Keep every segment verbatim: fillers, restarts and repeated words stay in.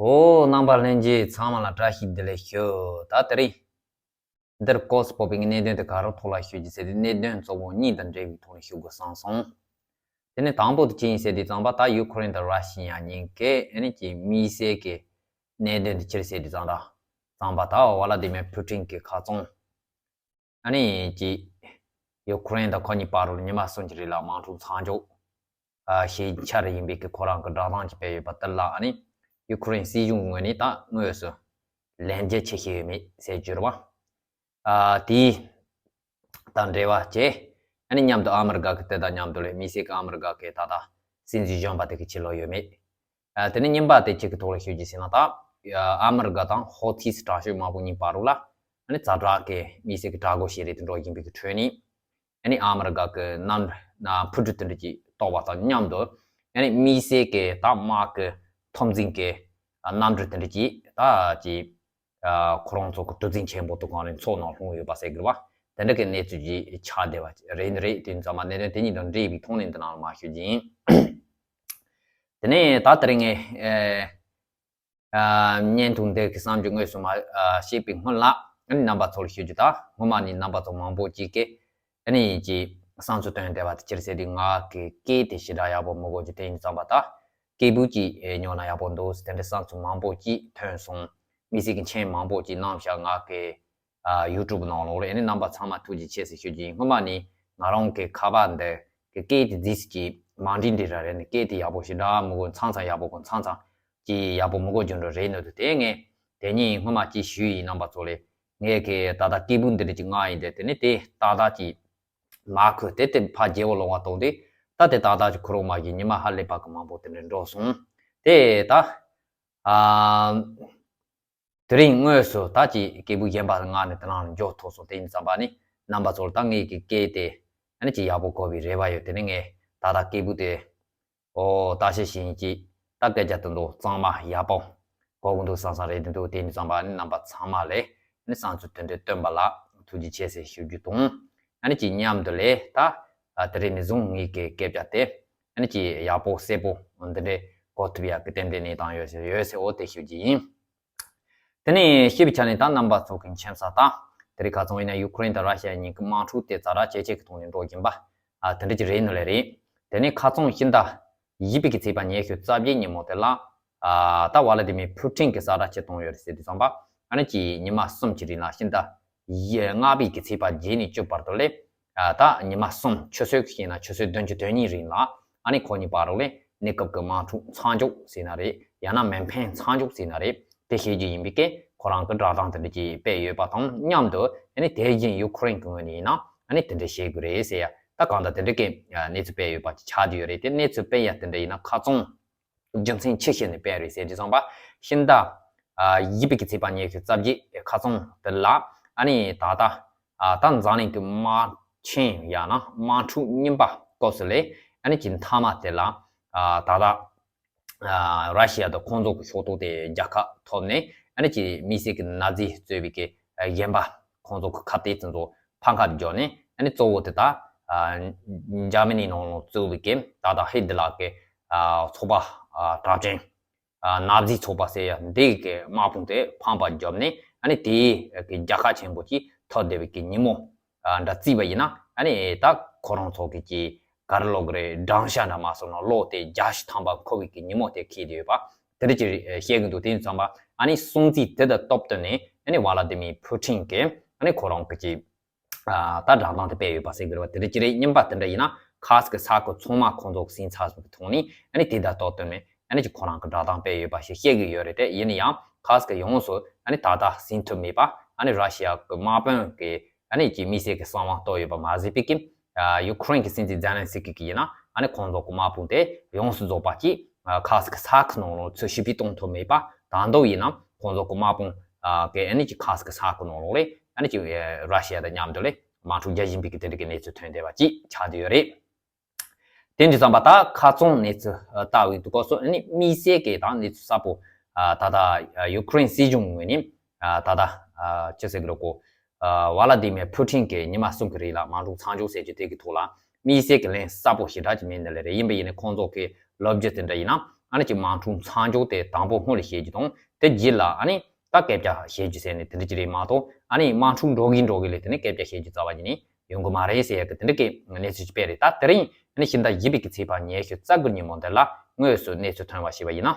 ཨོ། རྣམ་པ་ལྷན་རྒྱས་ཚང་མ་ལ་བཀྲ་ཤིས་བདེ་ལེགས་ཞུ། ད་དེ་རིང་འདིར་སྐོར་སུ་སྤོབས་པའི་གནད་དོན་དེ་ག་རེ་ཐོག་ལ་ཞུ་རྒྱུ་ཟེར་དུས། གནད་དོན་གཙོ་བོ་གཉིས་དང་འབྲེལ་བའི་ཐོག་ནས་ཞུ་དགོས་བསམ་སོང་། དེ་ནས་དང་པོ་དེ་ཅི་ཡིན་ཟེར་དུས་ཙམ་པ། ད་ཡུ་ཁུ་རེན་དང་ར་ཤི་ཡ་གཉིས་ཀའི་ཨ་ནི་ཀྱི་དམིགས་བསལ་གྱི་གནད་དོན་དེ་ཅི་རེད་ཟེར་དུས་ཙམ་པ། ཙམ་པ་ད་ཝ་ལ་དི་མེར་ཕུ་ཊིན་གྱི་ཁ་ཚོང་ཨ་ནི་ཀྱི་ཡུ་ཁུ་རེན་དང་ཁོ་གཉིས་བར་དུ་ཉི་མ་གསུམ་གྱི་རིང་ལ་དམག་འཁྲུག་མཚམས་འཇོག་ཨ་ཞེས་འཆར་ཡིན་པའི་གི་ཁོ་རང་གི་བསྒྲགས་གཏམ་ཅིག་སྤེལ་ཡོད་པ་དེ་ལ། ཨ་ནི་ཡུ་ཁུ་རེན་སྲིད་གཞུང་ངོས་ནས་ད་དངོས་སུ་ལན་འཇལ་བྱེད་ཤེས་ཡོད་མེད་ཟེར་གྱི་རེད་བ། ཨ་དེའི་དང་འབྲེལ་བ་བྱས། ཨ་ནི་མཉམ་དུ་ཨ་མི་རི་ཀ་གི་དེ་དང་མཉམ་དུ་ལས་དམིགས་བསལ་གྱི་ཨ་མི་རི་ཀ་གི་ད་ལྟ་སྲིད་འཛིན་གཞོན་པ་དེ་གི་ཕྱིར་ལོག་ཡོད་མེད། ཨ་དེ་ནས་གཉིས་པ་དེ་གཅིག་གི་ཐོག་ལ་ཞུ་རྒྱུ་ཟེར་ན། ད་ཨ་མི་རི་ཀ་དང་ཧོ་ཐིས་དྲག་ཤོས་དམག་དཔུང་གཉིས་བར་དུ་ལ་ཨ་ནི་ཛ་དྲག་གི་དམིགས་བསལ་གྱི་དྲག་རྒོལ་བྱེད་རེས་དེ་འགྲོ་བཞིན་པའི་གི་ཁྲོད་ནས། ཨ་ནི་ཨ་མི་རི་ཀ་གི་གནམ་ན་འཕུར་གྲུ་དེ་འདྲ་ཅིག་གཏོར་བ་དང་མཉམ་དུ། ཨ་ནི་དམིགས་བསལ་གྱི་ད་དམག་གི་ཐོབ་འཛིན་གྱི་གནམ་གྲུ་དེ་འདྲ་ཅིག་ད་ཅིག་ཁོ་རང་ཚོ་གི་གྲུ་གཟིངས་ཆེན་པོ་དེ་གང་རེད། མཚོ་ནང་ལྷུང་ཡོད་པ་ཟེར་གི་རེད་བ། དེ་འདྲ་གི་གནས་ཚུལ་ཅིག་ཆགས་བསྡད་པ་རེད། འདི་རེད། དེ་ཙམ་པ་གནད་དོན་དེ་གཉིས་དང་འབྲེལ་བའི་ཐོག་ནས་འདི་ནང་ལ་མར་ཞུ་རྒྱུ་ཡིན། དེ་ནས་ད་དེ་རིང་ངས་ཨ་ཨ་བརྙན་ཐུང་འདི་གི་བསམ་ཚུལ་དངོས་སུ་མར་ཨ་བཤད་པའི་སྔོན་ལ། ཨ་ནི་རྣམ་པ་ཚོ་ལ་ཞུ་རྒྱུ། ད་སྔོན་མ་ནས་རྣམ་པ་ཚོ་མང་པོ་ཅིག་གིས་ཨ་ནི་ཅིག་བསམ་ཚུལ་བཏོན་བསྡད་པ་དེ་ཅི་རེད་ཟེར་དུས། ང་གི་སྐད་དེ་ཞེ་དྲག་ཡག་པོ་མི་གོ་རྒྱུ་དེ་ཡིན་ཙམ་པ། ད་སྐད་འབོད་ཅིག་ཉོ་ན་ཡག་པོ་འདུག་ཟེར་དེ་འདྲའི་བསམ་ཚུལ་མང་པོ་ཅིག་ཐོན་སོང་། དམིགས་བསལ་གྱི་མཆན་མང་པོ་ཅིག་གནང་བཞག་ང་གི་ཨ་ཡུ་ཊུབ་ནང་ལོགས་ལ། ཨ་ནི་རྣམ་པ་ཚང་མ་ཐུགས་རྗེ་ཆེ་ཟེར་ཞུ་རྒྱུ་ཡིན། སྔོན་མ་ནས་ང་རང་གི་ཁ་པར་འདི་གི་སྐད་དེ་རྫིས་ཀྱི་མ་འགྲིག་འདྲ་རེད། ཨ་ནི་སྐད་དེ་ཡག་པོ་ཞེ་དྲག་མི་གོ། མཚམས་མཚམས་ཡག་པོ་གོ། མཚམས་མཚམས་ཅིག་ཡག་པོ་མི་གོ་རྒྱུ་འདྲ་རེད་འདུག་དེ་ངས་དེ་ཉིན་སྔོན་མ་ཅིག་ཞུས་ཡིན། རྣམ་པ་ཚོ་ལ་ངས་གི་ད་ལྟ་སྐད་འབོད་འདི་འདྲ་ཅིག་མངགས་ཡིན། དེ་དེ་ནས་དེ་ཏག་ཏག་ཅིག་མ་ཁུ་དེ་དེ་ཕར་རྒྱལ་བོ་ལོང་བ་གཏོང་དུས། ད་དེ་ཏག་ཏག་ཅིག་ཁུ་རོག་མ་གི་ཉི་མ་ཧ་ལས་པ་གི་མང་པོ་དེ་འདྲ་འགྲོ་སོང་། དེ་ད་ཨ་དེ་རིང་དངོས་སུ་ད་ཅིག་སྐད་འབོད་གཞན་པ་མངགས་ནས་དེ་ནང་འཇོག་ཐུབ་སོང་། དེ་ཡིན་ཙམ་པ་ནི་རྣམ་པ་ཚོར་ད་ངེད་ཀྱི་སྐད་དེ་ཨ་ནི་ཅིག་ཡག་པོ་གོ་བའི་རེ་བ་ཡོད། དེ་ནི་ངས་ད་ལྟ་སྐད་འབོད་དེ་ཨོ་བརྟག་དཔྱད་བྱེད་ཀྱི། ད་སྐད་ཆ་དེ་ཚོ་གཙང་མ་ཡག་པོ་གོ་གི་འདུག་བསམ་བསམ་རེད་འདུག་དེ་ཡིན་ཙམ་པ་ནི་རྣམ་པ་ཚང་མ་ལ་ནི་བསམ་ཚུལ་དེ་འདྲ་བཏོན་པ་ལ་ཐུགས་རྗེ་ཆེ་ཟེར་ཞུ་རྒྱུ་དང་། ཨ་ནི་ཅིག་མཉམ་དུ་ལས་ད་ཨ་དེ་རིང་ནས་བཟུང་ངེད་ཀྱི་སྐད་ཆ་དེ་ཨ་ནི་ཅིག་ཡག་པོ་གསལ་པོ་འདི་འདྲའི་གོ་ཐུབ་ཡག་གི་ཏན་ཏན་གནས་སྟངས་ཡོད་ཟེར་ཡོད་ཟེར། འོ་དེ་ཞུ་རྒྱུ་ཡིན། དེ་ནས་ཤེས་པའི་ཆ་ནས་ད་རྣམ་པ་ཚོ་གི་མཁྱེན་གསལ་ལྟར། དེ་རིང་ཁ་སང་ཡིན་ན་ཡུ་ཁུ་རེན་དང་ར་ཤི་ཡ་གཉིས་ཀྱི་དམག་འཁྲུག་དེ་ཛ་དྲག་ཇེ་ཆེ་གི་ཐོག་ནས་འགྲོ་བཞིན་པ་ཨ་དེ་འདྲ་ཅིག་རེད་ནོ་ལེ་རེད། དེ་ནས་ཁ་སང་ཕྱི་ཟླ་བཞི་པའི་གི་ཚེས་པ་ཉི་ཤུ་རྩ་བརྒྱད་ཉིན་མོ་དེ་ལ། ཨ་ད་ཝ་ལ་དི་མིར་ཕུ་ཊིན་གྱིས་ཛ་དྲག་ཅིག་བཏང་ཡོད་རེད་ཟེར་དུས་ཙམ་པ། ཨ་ནི་ཅིག་ཉི་མ་གསུམ་གྱི་རིང་ལ་ཕྱི་ཟླ་ལྔ་པའི་གི་ཚེས་པ་བརྒྱད་ནས་བཅུ་བར་དུ་ལས། ཨ་ད་ཉི་མ་གསུམ། ཆུ་ཚོད་ཀྱི་ཡིན་ན་ཆུ་ཚོད་བདུན་ཅུ་དོན་གཉིས་རིང་ལ་ཨ་ནི་ཁོ་གཉིས་བར་དུ་ལས་གནས་སྐབས་ཀྱི་དམག་འཁྲུག་མཚམས་འཇོག་ཟེར་ན་རེད། ཡང་ན་མེ་འཕེན་མཚམས་འཇོག་ཟེར་ན་རེད། དེ་བཤད་རྒྱུ་ཡིན་པའི་ཀྱི་ཁོ་རང་གི་བསྒྲགས་གཏམ་དེ་འདྲ་ཅིག་སྤེལ་ཡོད་པ་དང་མཉམ་དུ། ཨ་ནི་དེ་བཞིན་ཡུ་ཁུ་རེན་གྱི་ངོས་ནས་ཡིན་ན་ཨ་ནི་དེ་འདྲ་བཤད་དགོས་རེད་ཟེར་ཡ། ད་གང་ལྟར་དེ་འདྲ་གི་གནས་ཚུལ་སྤེལ་ཡོད་པ་ཅིག་ཆགས་བསྡད་ཡོད་རེད། དེ་གནས་ཚུལ་སྤེལ་ཡ་དེ་འདྲ་ཡིན་ན་ཁ་སང་རྒྱུ་མཚན་ཆི་བཤད་ནས་སྤེལ་རེད་ཟེར་དུས་ཙམ་པ། ཕྱི་ཟླ་ཨ་བཞི་པའི་གི་ཚེས་པ་ཉི་ཤུ་རྩ་བརྒྱད་ཁ་སང་དེ་ལ་ཨ་ནི་ད་ལྟ་ཨ་ད་འཛམ་གླིང་གི་དམག་ཆེན་ཡང་ན་དམག་འཁྲུག་གཉིས་པ་སྐབས་སུ་ལས་ཨ་ནི་ཅིག་མཐའ་མ་དེ་ལ་ཨ་ད་ལྟ་ཨ་ར་ཤི་ཡ་དང་ཁོང་ཚོ་གི་ཕྱོགས་གཏོགས་དེ་རྒྱལ་ཁ་ཐོབ་ནས། ཨ་ནི་ཅིག་དམིགས་བསལ་གྱི་ནཱ་ཛི་གཙོས་པའི་གི་གཞན་པ་ཁོང་ཚོ་གི་ཁ་གཏད་དེ་ཚོ་ཕམ་ཁ་བརྒྱབ་ནས། ཨ་ནི་གཙོ་བོ་དེ་ད་ཨ་འཇར་མ་ནི་ནང་ལ་གཙོས་པའི་གི་ད་ལྟ་ཧི་ཏི་ལར་གི་ཨ་ཚོགས་པ་ཨ་གྲགས་ཅན་ཨ་ནཱ་ཛི་ཚོགས་པ་ཟེར་ཡ་འདི་གི་དམག་དཔུང་དེ་ཕམ་པ་བརྒྱབ་ནས། ཨ་ནི་དེའི་གི་རྒྱལ་ཁ་ཆེན་པོ་ཅིག་ཐོབ་བསྡད་པའི་གི་ཉིན་མོ་ཨ་འདྲ་བརྩིས་པ་ཡིན་ན། ཨ་ནི་ད་ཁོ་རང་ཚོ་གི་ཅིག་ག་རེ་ལབ་དགོས་རེད། བགྲང་བྱ་འདྲ་མ་སོང་ན་གློག་དེ་བརྒྱ་ཞིག་ཐམ་པ་འཁོར་བའི་གི་ཉིན་མོ་དེ་འཁེལ་བསྡད་ཡོད་པ་དེ་འདྲ་ཅིག་བཤད་གི་འདུག་དེ་ཡིན་ཙམ་པ་ཨ་ནི་སྲུང་བརྩི་དེ་དང་སྟབས་བསྟུན་ནས། ཨ་ནི་ཝ་ལ་དི་མིར་ཕུ་ཊིན་གྱིས་ཨ་ནི་ཁོ་རང་གི་ཅིག་ཨ་ད་བསྒྲགས་གཏམ་དེ་སྤེལ་ཡོད་པ་ཟེར་གི་རེད་བ། དེ་འདྲ་ཅིག་རེད། གཉིས་པ་དེ་འདྲ་ཡིན་ན་ཁ་སང་གི་ས་ཁུལ་ཚང་མ་ཁོང་ཚོ་གི་ཟིན་ཚར་སོང་གི་ཐོག་ནས། ཨ་ནི་དེ་དང་སྟབས་བསྟུན་ནས་ཨ་ནི་ཅིག་ཁོ་རང་གི་བསྒྲགས་གཏམ་སྤེལ་ཡོད་པ་ཞིག་བཤད་གི་ཡོད་རེད། དེ་ཡིན་ན་ཡང་ཁ་སང་གི་ཡོངས་སུ་ཨ་ནི་ད་ལྟ་ཟིན་ཐུབ་མེད་པ། ཨ་ནི་ར་ཤི་ཡ་གི་དམག་དཔོན་གྱི་ཨ་ནི་ཀྱི་དམིགས་བསལ་གྱི་གསང་བ་བཏོད་ཡོད་པ་མ་ཟད་པའི་གི། ཨ་ཡུ་ཁུ་རེན་གྱི་སྲིད་འཛིན་ཛེ་ལན་སི་ཀི་གིས་ཡིན་ན་ཨ་ནི་ཁོང་ཚོ་གི་དམག་དཔུང་དེ་ཡོངས་སུ་རྫོགས་པ་ཅིག་ཨ་ཁ་སང་གི་ས་ཁུལ་ནང་ལ་ཚུར་ཕྱིར་འབུད་གཏོང་ཐུབ་མེད་པ། ད་དུང་ཡིན་ན་ཁོང་ཚོ་གི་དམག་དཔུང་ཨ་གི་ཨ་ནི་ཀྱི་ཁ་སང་གི་ས་ཁུལ་ནང་ལ་ལས་ཨ་ནི་ཀྱི་ཨ་ར་ཤི་ཡ་དང་མཉམ་དུ་ལས་དམག་འཁྲུག་རྒྱག་བཞིན་པའི་གི་དེ་འདྲ་གི་གནས་ཚུལ་ཐོན་བསྡད་པ་ཅིག་ཆགས་བསྡད་ཡོད་རེད། དེ་འདྲ་ཙམ་པ་ད་ཁ་སང་གནས་ཚུལ་ཨ་ལྟ་བའི་དུས་སྐབས་སུ། ཨ་ནི་དམིགས་བསལ་གྱི་ད་གནས་ཚུལ་གསལ་པོ་ཨ་ད་ལྟ་ཨ་ཡུ་ཁུ་རེན་སྲིད་གཞུང་ངོས་ནས་ཨ་ད་ལྟ་ཨ་ཅི་ཟེར་གི་རེད་གོ། ཨ་ཝ་ལ་དི་མེར་ཕུ་ཊིན་གྱིས་ཉི་མ་གསུམ་གྱི་རིང་ལ་དམག་འཁྲུག་མཚམས་འཇོག་ཟེར་རྒྱུ་དེ་གི་ཐོག་ལ་དམིགས་བསལ་གྱི་ལན་གསལ་པོ་ཞེ་དྲག་ཅིག་མེད་ནི་ལས་རེད། ཡིན་པ་ཡིན་ནའི་ཁོང་ཚོ་གི་ལོ་རྒྱུས་དེ་འདྲ་ཡིན་ན་ ཨ་ནི་ཅིག་དམག་འཁྲུག་མཚམས་འཇོག་དེ་དང་པོ་སྔོན་ལ་བྱེད་རྒྱུ་དང་། དེ་རྗེས་ལ་ཨ་ནི་ད་སྐད་ཆ་བཤད་རྒྱུ་ཟེར་ནས་དེ་འདྲ་ཅིག་རེད་མ་གཏོགས། ཨ་ནི་དམག་འཁྲུག་འགྲོ་གིན་འགྲོ་གིན་ལས་དེ་ནས་སྐད་ཆ་བཤད་རྒྱུ་རྩ་བ་ཉིད་ནས་ཡོང་གི་མ་རེད་ཟེར་ཡ་གི་དེ་འདྲ་གི་གནས་ཚུལ་ཅིག་སྤེལ་རེད། ད་དེ་རིང་ཨ་ནི་ཕྱི་ཟླ་བཞི་པའི་གི་ཚེས་པ་ཉི་ཤུ་རྩ་དགུ་ཉིན་མོ་འདི་ལ་དངོས་སུ་གནས་ཚུལ་ཐོན་པ་ཞིག་པ་ཡིན་ན།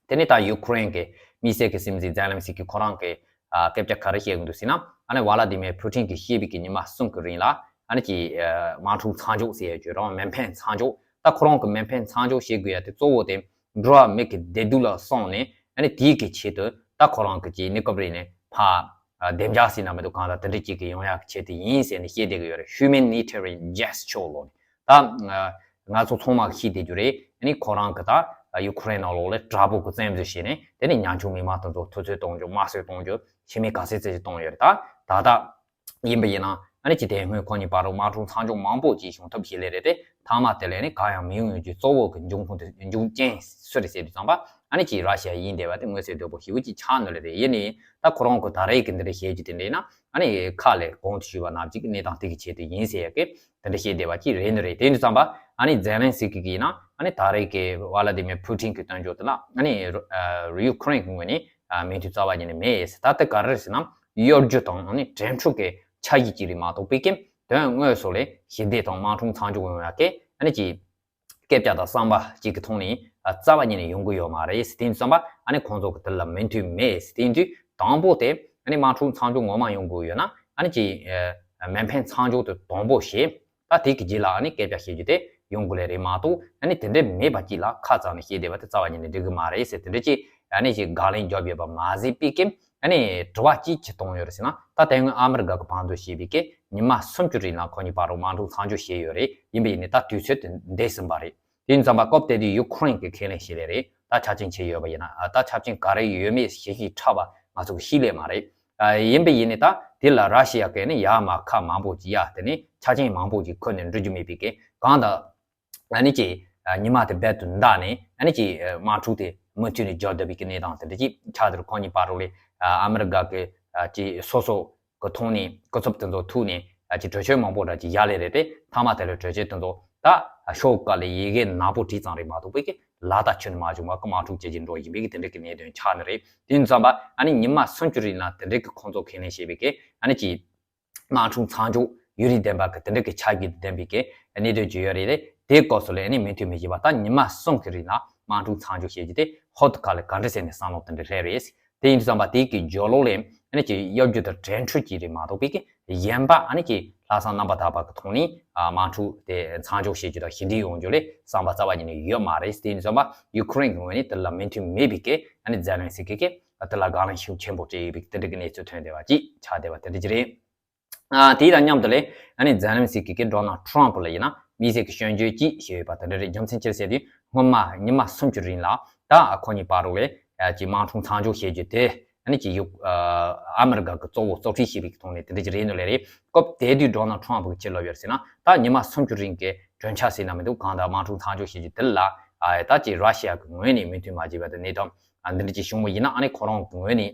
དེ་ནས་ད་ཡུ་ཁུ་རེན་གི་དམིགས་བསལ་གི་སྲིད་འཛིན་ཛེ་ལན་སི་ཀི་ཁོ་རང་གི་ཨ་སྐད་ཆ་ག་རེ་བཤད་གི་འདུག་ཟེར་ན། ཨ་ནི་ཝ་ལ་དི་མེར་ཕུ་ཊིན་གི་བཤད་པའི་གི་ཉི་མ་གསུམ་གི་རིང་ལ་ཨ་ནི་ཅིག་ཨ་དམག་འཁྲུག་མཚམས་འཇོག་ཟེར་ཡ་ཅིག་ཡོད་རེད་བ། མེ་འཕེན་མཚམས་འཇོག་ད་ཁོ་རང་གི་མེ་འཕེན་མཚམས་འཇོག་བྱེད་དགོས་ཡ་དེ་གཙོ་བོ་དེ་འགྲོ་བ་མི་གི་བདེ་སྡུག་ལ་བསམས་ནས། ཨ་ནི་དེའི་གི་ཆེད་དུ་ད་ཁོ་རང་གི་ཅིག་གནས་སྐབས་རིང་ནས་ཕ་ཨ་བདེ་འཇགས་ཟེར་ན་མི་འདུག་གང་ལ་དེ་འདྲ་ཅིག་གི་ཡོང་ཡ་གི་ཆེད་དུ་ཡིན་ཟེར་ནས་བཤད་བསྡད་གི་ཡོད་རེད། Humanitarian gesture ལོ་ནས། ད་ང་ཚོ་ཚང་མ་ཤེས་བསྡད་རྒྱུ་རེད། ཨ་ནི་ཁོ་རང་གི་ད་ཡུ་ཁུ་རེན་ནང་ལོགས་ལ་དྲག་པོ་གི་བཙན་འཛུལ་བྱས་ནས། དེ་ནས་ཉམ་ཆུང་མི་མང་དེ་ཚོ་འཐུས་རྩོད་གཏོང་རྒྱུ། དམར་གསོད་གཏོང་རྒྱུ། ཕྱི་མི་ག་ཚད་ཙམ་ཞིག་གཏོང་ཡོད་རེད། ད་ད་ད་ཡིན་པ་ཡིན་ན་ཨ་ནི་ཅིག་དེ་སྔོན་ཁོ་གཉིས་བར་དུ་དམག་འཁྲུག་མཚམས་འཇོག་མང་པོ་ཅིག་བྱུང་ཐབས་ཤིག་ལས་རེད་དེ། མཐའ་མ་དེ་ལ་ནི་གང་ཡང་མི་ཡོང་རྒྱུའི་གཙོ་བོ་གི་འབྱུང་ཁུངས་དེ། འབྱུང་རྐྱེན་སུ་རེད་ཟེར་དུས་ཙམ་པ། ཨ་ནི་ཅིག་ར་ཤི་ཡ་ཡིན་བསྡད་པ་དེ་མངོན་གསལ་དོད་པོ་ཞེ་པོ་ཅིག་ཆགས་ནི་ལ་རེད། ཡིན་ནའི་ད་ཁོ་རང་གི་ད་རེས་ཀྱི་འདི་འདྲ་བཤད་རྒྱུ་དེ་འདྲ་ཡིན་ན། ཨ་ནི་ཁ་ལས་གོང་དུ་ཞུས་པ་ནང་བཞིན་གྱི་གནས་སྟངས་དེ་གི་ཆེད་དུ་ཡིན་ཟེར་ཡ་གི་དེ་འདྲ་བཤད་བསྡད་པ་ཅིག་རེད་ནི་རེད། དེ་ཡིན་དུས་ཙམ་པ་ཨ་ནི་ཛེ་ལན་སི་ཀི་གིས་ཡིན་ན། ཨ་ནི་ད་རེས་ཀྱི་ཝ་ལ་དི་མེར་ཕུ་ཊིན་གྱི་སྟོན་ཕྱོགས་དེ་ལ་ཨ་ནི་ཡུ་ཁུ་རེན་གྱི་ངོས་ནས་མོས་མཐུན་རྩ་བ་ཉིད་ནས་མེད་ཟེར། ད་དེ་ག་རེ་རེད་ཟེར་ན། གཡོ་སྒྱུ་དང་ཨ་ནི་འགྲན་འཁྲུག་གི་འཆར་གཞི་ཅིག་རེད་མ་གཏོགས་པའི་གི་དོན་དངོས་སུ་ལ་ཞི་བདེ་དང་དམག་འཁྲུག་མཚམས་འཇོག་ཡོང་ཡ་གི་ཨ་ནི་ཅིག་སྐད་ཆ་དང་བསམ་པ་གཅིག་གི་ཐོག་ནས་ཨ་རྩ་བ་ཉིད་ནས་ཡོང་གི་ཡོད་མ་རེད་ཟེར། དེ་ཡིན་དུས་ཙམ་པ་ཨ་ནི་ཁོང་ཚོ་གི་དེ་ལ་མོས་མཐུན་མེད་ཟེར། དེ་ཡིན་དུས་དང་པོ་དེ་ཨ་ནི་དམག་འཁྲུག་མཚམས་འཇོག་ངོ་མ་ཡོང་དགོས་ཡོད་ན། ཨ་ནི་ཅིག་ཨ་མེ་འཕེན་མཚམས་འཇོག་དེ་དང་པོ་བྱས། ད་དེ་གི་རྗེས་ལ་ཨ་ནི་སྐད་ཆ་བཤད་རྒྱུ་དེ་ཡོང་དགོས་ལེ་རེད་མ་གཏོགས། ཨ་ནི་དེ་འདྲ་མེད་པ་ཅིག་ལ་ཁ་རྩང་ནས་བཤད་བསྡད་པ་དེ་རྩ་བ་ཉིད་ནས་འགྲིག་གི་མ་རེད་ཟེར། དེ་འདྲ་ཅིག་ཨ་ནི་ཅིག་དགག་ལན་རྒྱབ་ཡོད་པ་མ་ཟད་པའི་གི་ཨ་ནི་དྲི་བ་ཅིག་ཅིག་གཏོང་ཡོད་རེད་ཟེར་ན། ད་དེ་སྔོན་ཨ་མི་རི་ཀ་གི་བང་མཛོད་ཞེས་པའི་གི་ཉི་མ་སུམ་ཅུ་རིང་ལ་ཁོ་གཉིས་བར་དུ་དམག་འཁྲུག་མཚམས་འཇོག་བྱས་ཡོད་རེད། ཡིན་པ་ཡིན་ནའི་ད་དུས་ཚོད་དེ་འདས་ཟིན་པ་རེད། དེ་ཡིན་ཙམ་པ་སྐབས་དེ་དུས་ཡུ་ཁུ་རེན་གྱིས་ཁས་ལེན་བྱས་ལེ་རེད། ད་ཆ་རྐྱེན་ཅི་ཡོད་པ་ཡིན་ན། ཨ་ད་ཆ་རྐྱེན་ག་རེ་ཡོད་མེད་ཞིབ་ཞིབ་ཕྲ་བ་ང་ཚོ་གི་ཤེས་ལེ་མ་རེད། ཨ་ཡིན་པ་ཡིན་ནའི་ད་དེ་ལ་ར་ཤི་ཡ་གིས་ནི་ཡར་མར་ཁ་མང་པོ་ཅིག་གཡར། དེ་ནས་ཆ་རྐྱེན་མང་པོ་ཅིག་ཁུར་ནས་འགྲོ་རྒྱུ་མེད་པའི་གི་གང་ལྟར་ཨ་ནི་ཅིག་ཨ་ཉི་མ་དེ་རྦད་དུ་འདས་ནས། ཨ་ནི་ཅིག་ཨ་དམག་འཁྲུག་དེ་མུ་མཐུད་ནས་རྒྱག་བསྡད་པའི་གི་གནས་སྟངས་དེ་འདྲ་ཅིག་ཆགས། དེར་ཁོ་གཉིས་བར་དུ་ལས་ཨ་ཨ་མི་རི་ཀ་གི་ཨ་ཅིག་སོ་སོ་གི་ཐོག་ནས་སྐུ་ཚབ་དེ་ཚོ་ཐུག་ནས་ཨ་ཅིག་གྲོས་ཆོད་མང་པོ་འདྲ་ཅིག་བཞག་ལེ་རེད་དེ། མཐའ་མ་དེ་ལ་གྲོས་ཆོད་དེ་ཚོ་ད་ཤོག་ཁག་ལ་ཡི་གེ་ནག་པོ་བྲིས་ཙམ་རེད་མ་གཏོགས་པའི་གི་ལག་བསྟར་ཁྱོན་ནས་མ་བྱུང་བ་གི་དམག་འཁྲུག་ཇེ་ཆེར་འགྲོ་བཞིན་པའི་གི་དེ་འདྲ་གི་གནད་དོན་ཆགས་ནི་རེད། དེ་ཡིན་ཙམ་པ་ཨ་ནི་ཉི་མ་སུམ་ཅུ་རིང་ལ་དེ་འདྲ་གི་ཁོང་ཚོ་ཁས་ལེན་བྱས་པའི་གི་ཨ་ནི་ཅིག་དམག་འཁྲུག་མཚམས་འཇོག་ཡུན་རིང་ལྡན་པ་གི་དེ་འདྲ་གི་ཆ་རྒྱུས་ལྡན་པའི་གི་གནད་དོན་ཅིག་ཡོད་རེད། དེ་སྐབས་སུ་ལ་ཨ་ནི་མོས་མཐུན་མི་བྱེད་པ་ད་ཉི་མ་གསུམ་གི་རིང་ལ་དམག་འཁྲུག་མཚམས་འཇོག་བྱེད་རྒྱུ་དེ་ཧོབ་ཏེ་ཁ་ལ་ག་འདྲ་ཟེར་ནས་བསམ་བློ་དེ་འདྲ་སླེབས་རེད། དེ་ཡིན་དུས་ཙམ་པ་དེ་གི་རྒྱབ་ལོགས་ལ་ཨ་ནི་ཅིག་གཡོ་སྒྱུ་དང་འགྲན་འཁྲུག་ཅིག་རེད་མ་གཏོགས་པའི་གི་གཞན་པ་ཨ་ནི་ཅིག་ལྷག་བསམ་རྣམ་པ་དག་པ་གི་ཐོག་ནས་ཨ་དམག་འཁྲུག་དེ་མཚམས་འཇོག་བྱེད་རྒྱུ་དང་ཞི་འགྲིག་ཡོང་རྒྱུ་ལ་བསམ་པ་རྩ་བ་ཉིད་ནས་ཡོད་མ་རེད། དེ་ཡིན་དུས་ཙམ་པ་ཡུ་ཁུ་རེན་གི་ངོས་ནས་དེ་ལ་མོས་མཐུན་མེད་པའི་གི་ཨ་ནི་ཛེ་ལན་སི་ཀི་གིས་དེ་ལ་དགག་ལན་ཤུགས་ཆེན་པོ་སྤྲད་ཡོད་པའི་དེ་འདྲ་གི་གནས་ཚུལ་ཐོན་བསྡད་པ་ཅིག་ཆགས་བསྡད་པ་དེ་འདྲ་ཅིག་རེད། ཨ་དེ་དང་མཉམ་དུ་ལས་ཨ་ནི་ཛེ་ལན་སི་ཀི་གིས་ཌོ་ནལ་ཊམ་ཕ་ལ་ཡིན་ན་དམིགས་བསལ་གྱི་སྐྱོན་བརྗོད་ཅིག་བྱས་ཡོད་པ་དེ་འདྲ་རེད། རྒྱུ་མཚན་ཅི་རེད་ཟེར་དུས་སྔོན་མ་ཉི་མ་སུམ་ཅུ་རིང་ལ་ད་ཁོ་གཉིས་བར་དུ་ལས་ཀྱི་དམག་འཁྲུག་མཚམས་འཇོག་བྱེད་རྒྱུ་དེ་ཨ་ནི་ཅིག་ཡུ་ཨ་མི་རི་ཀ་གི་གཙོ་བོ་གཙོ་ཁྲིད་བྱས་པའི་ཐོག་ནས་དེ་འདྲ་ཅིག་རེད་ནོ་ལས་རེད། སྐབས་དེ་དུས་ཌོ་ནལ་ཊམ་ཕ་གིས་ཅི་ལབ་ཡོད་ཟེར་ན། ད་ཉི་མ་སུམ་ཅུ་རིང་གི་གྲོས་འཆར་ཟེར་ན་མི་འདུག་གང་ལྟར་དམག་འཁྲུག་མཚམས་འཇོག་བྱེད་རྒྱུ་དེ་ལ་ཨ་ད་ཅིག་ར་ཤི་ཡ་གི་ངོས་ནས་མོས་མཐུན་མ་བྱས་པ་དེ་གནས་སྟངས་ཨ་འདི་འདྲ་ཅིག་བྱུང་བ་ཡིན་ན། ཨ་ནི་ཁོ་རང་གི་ངོས་ནས་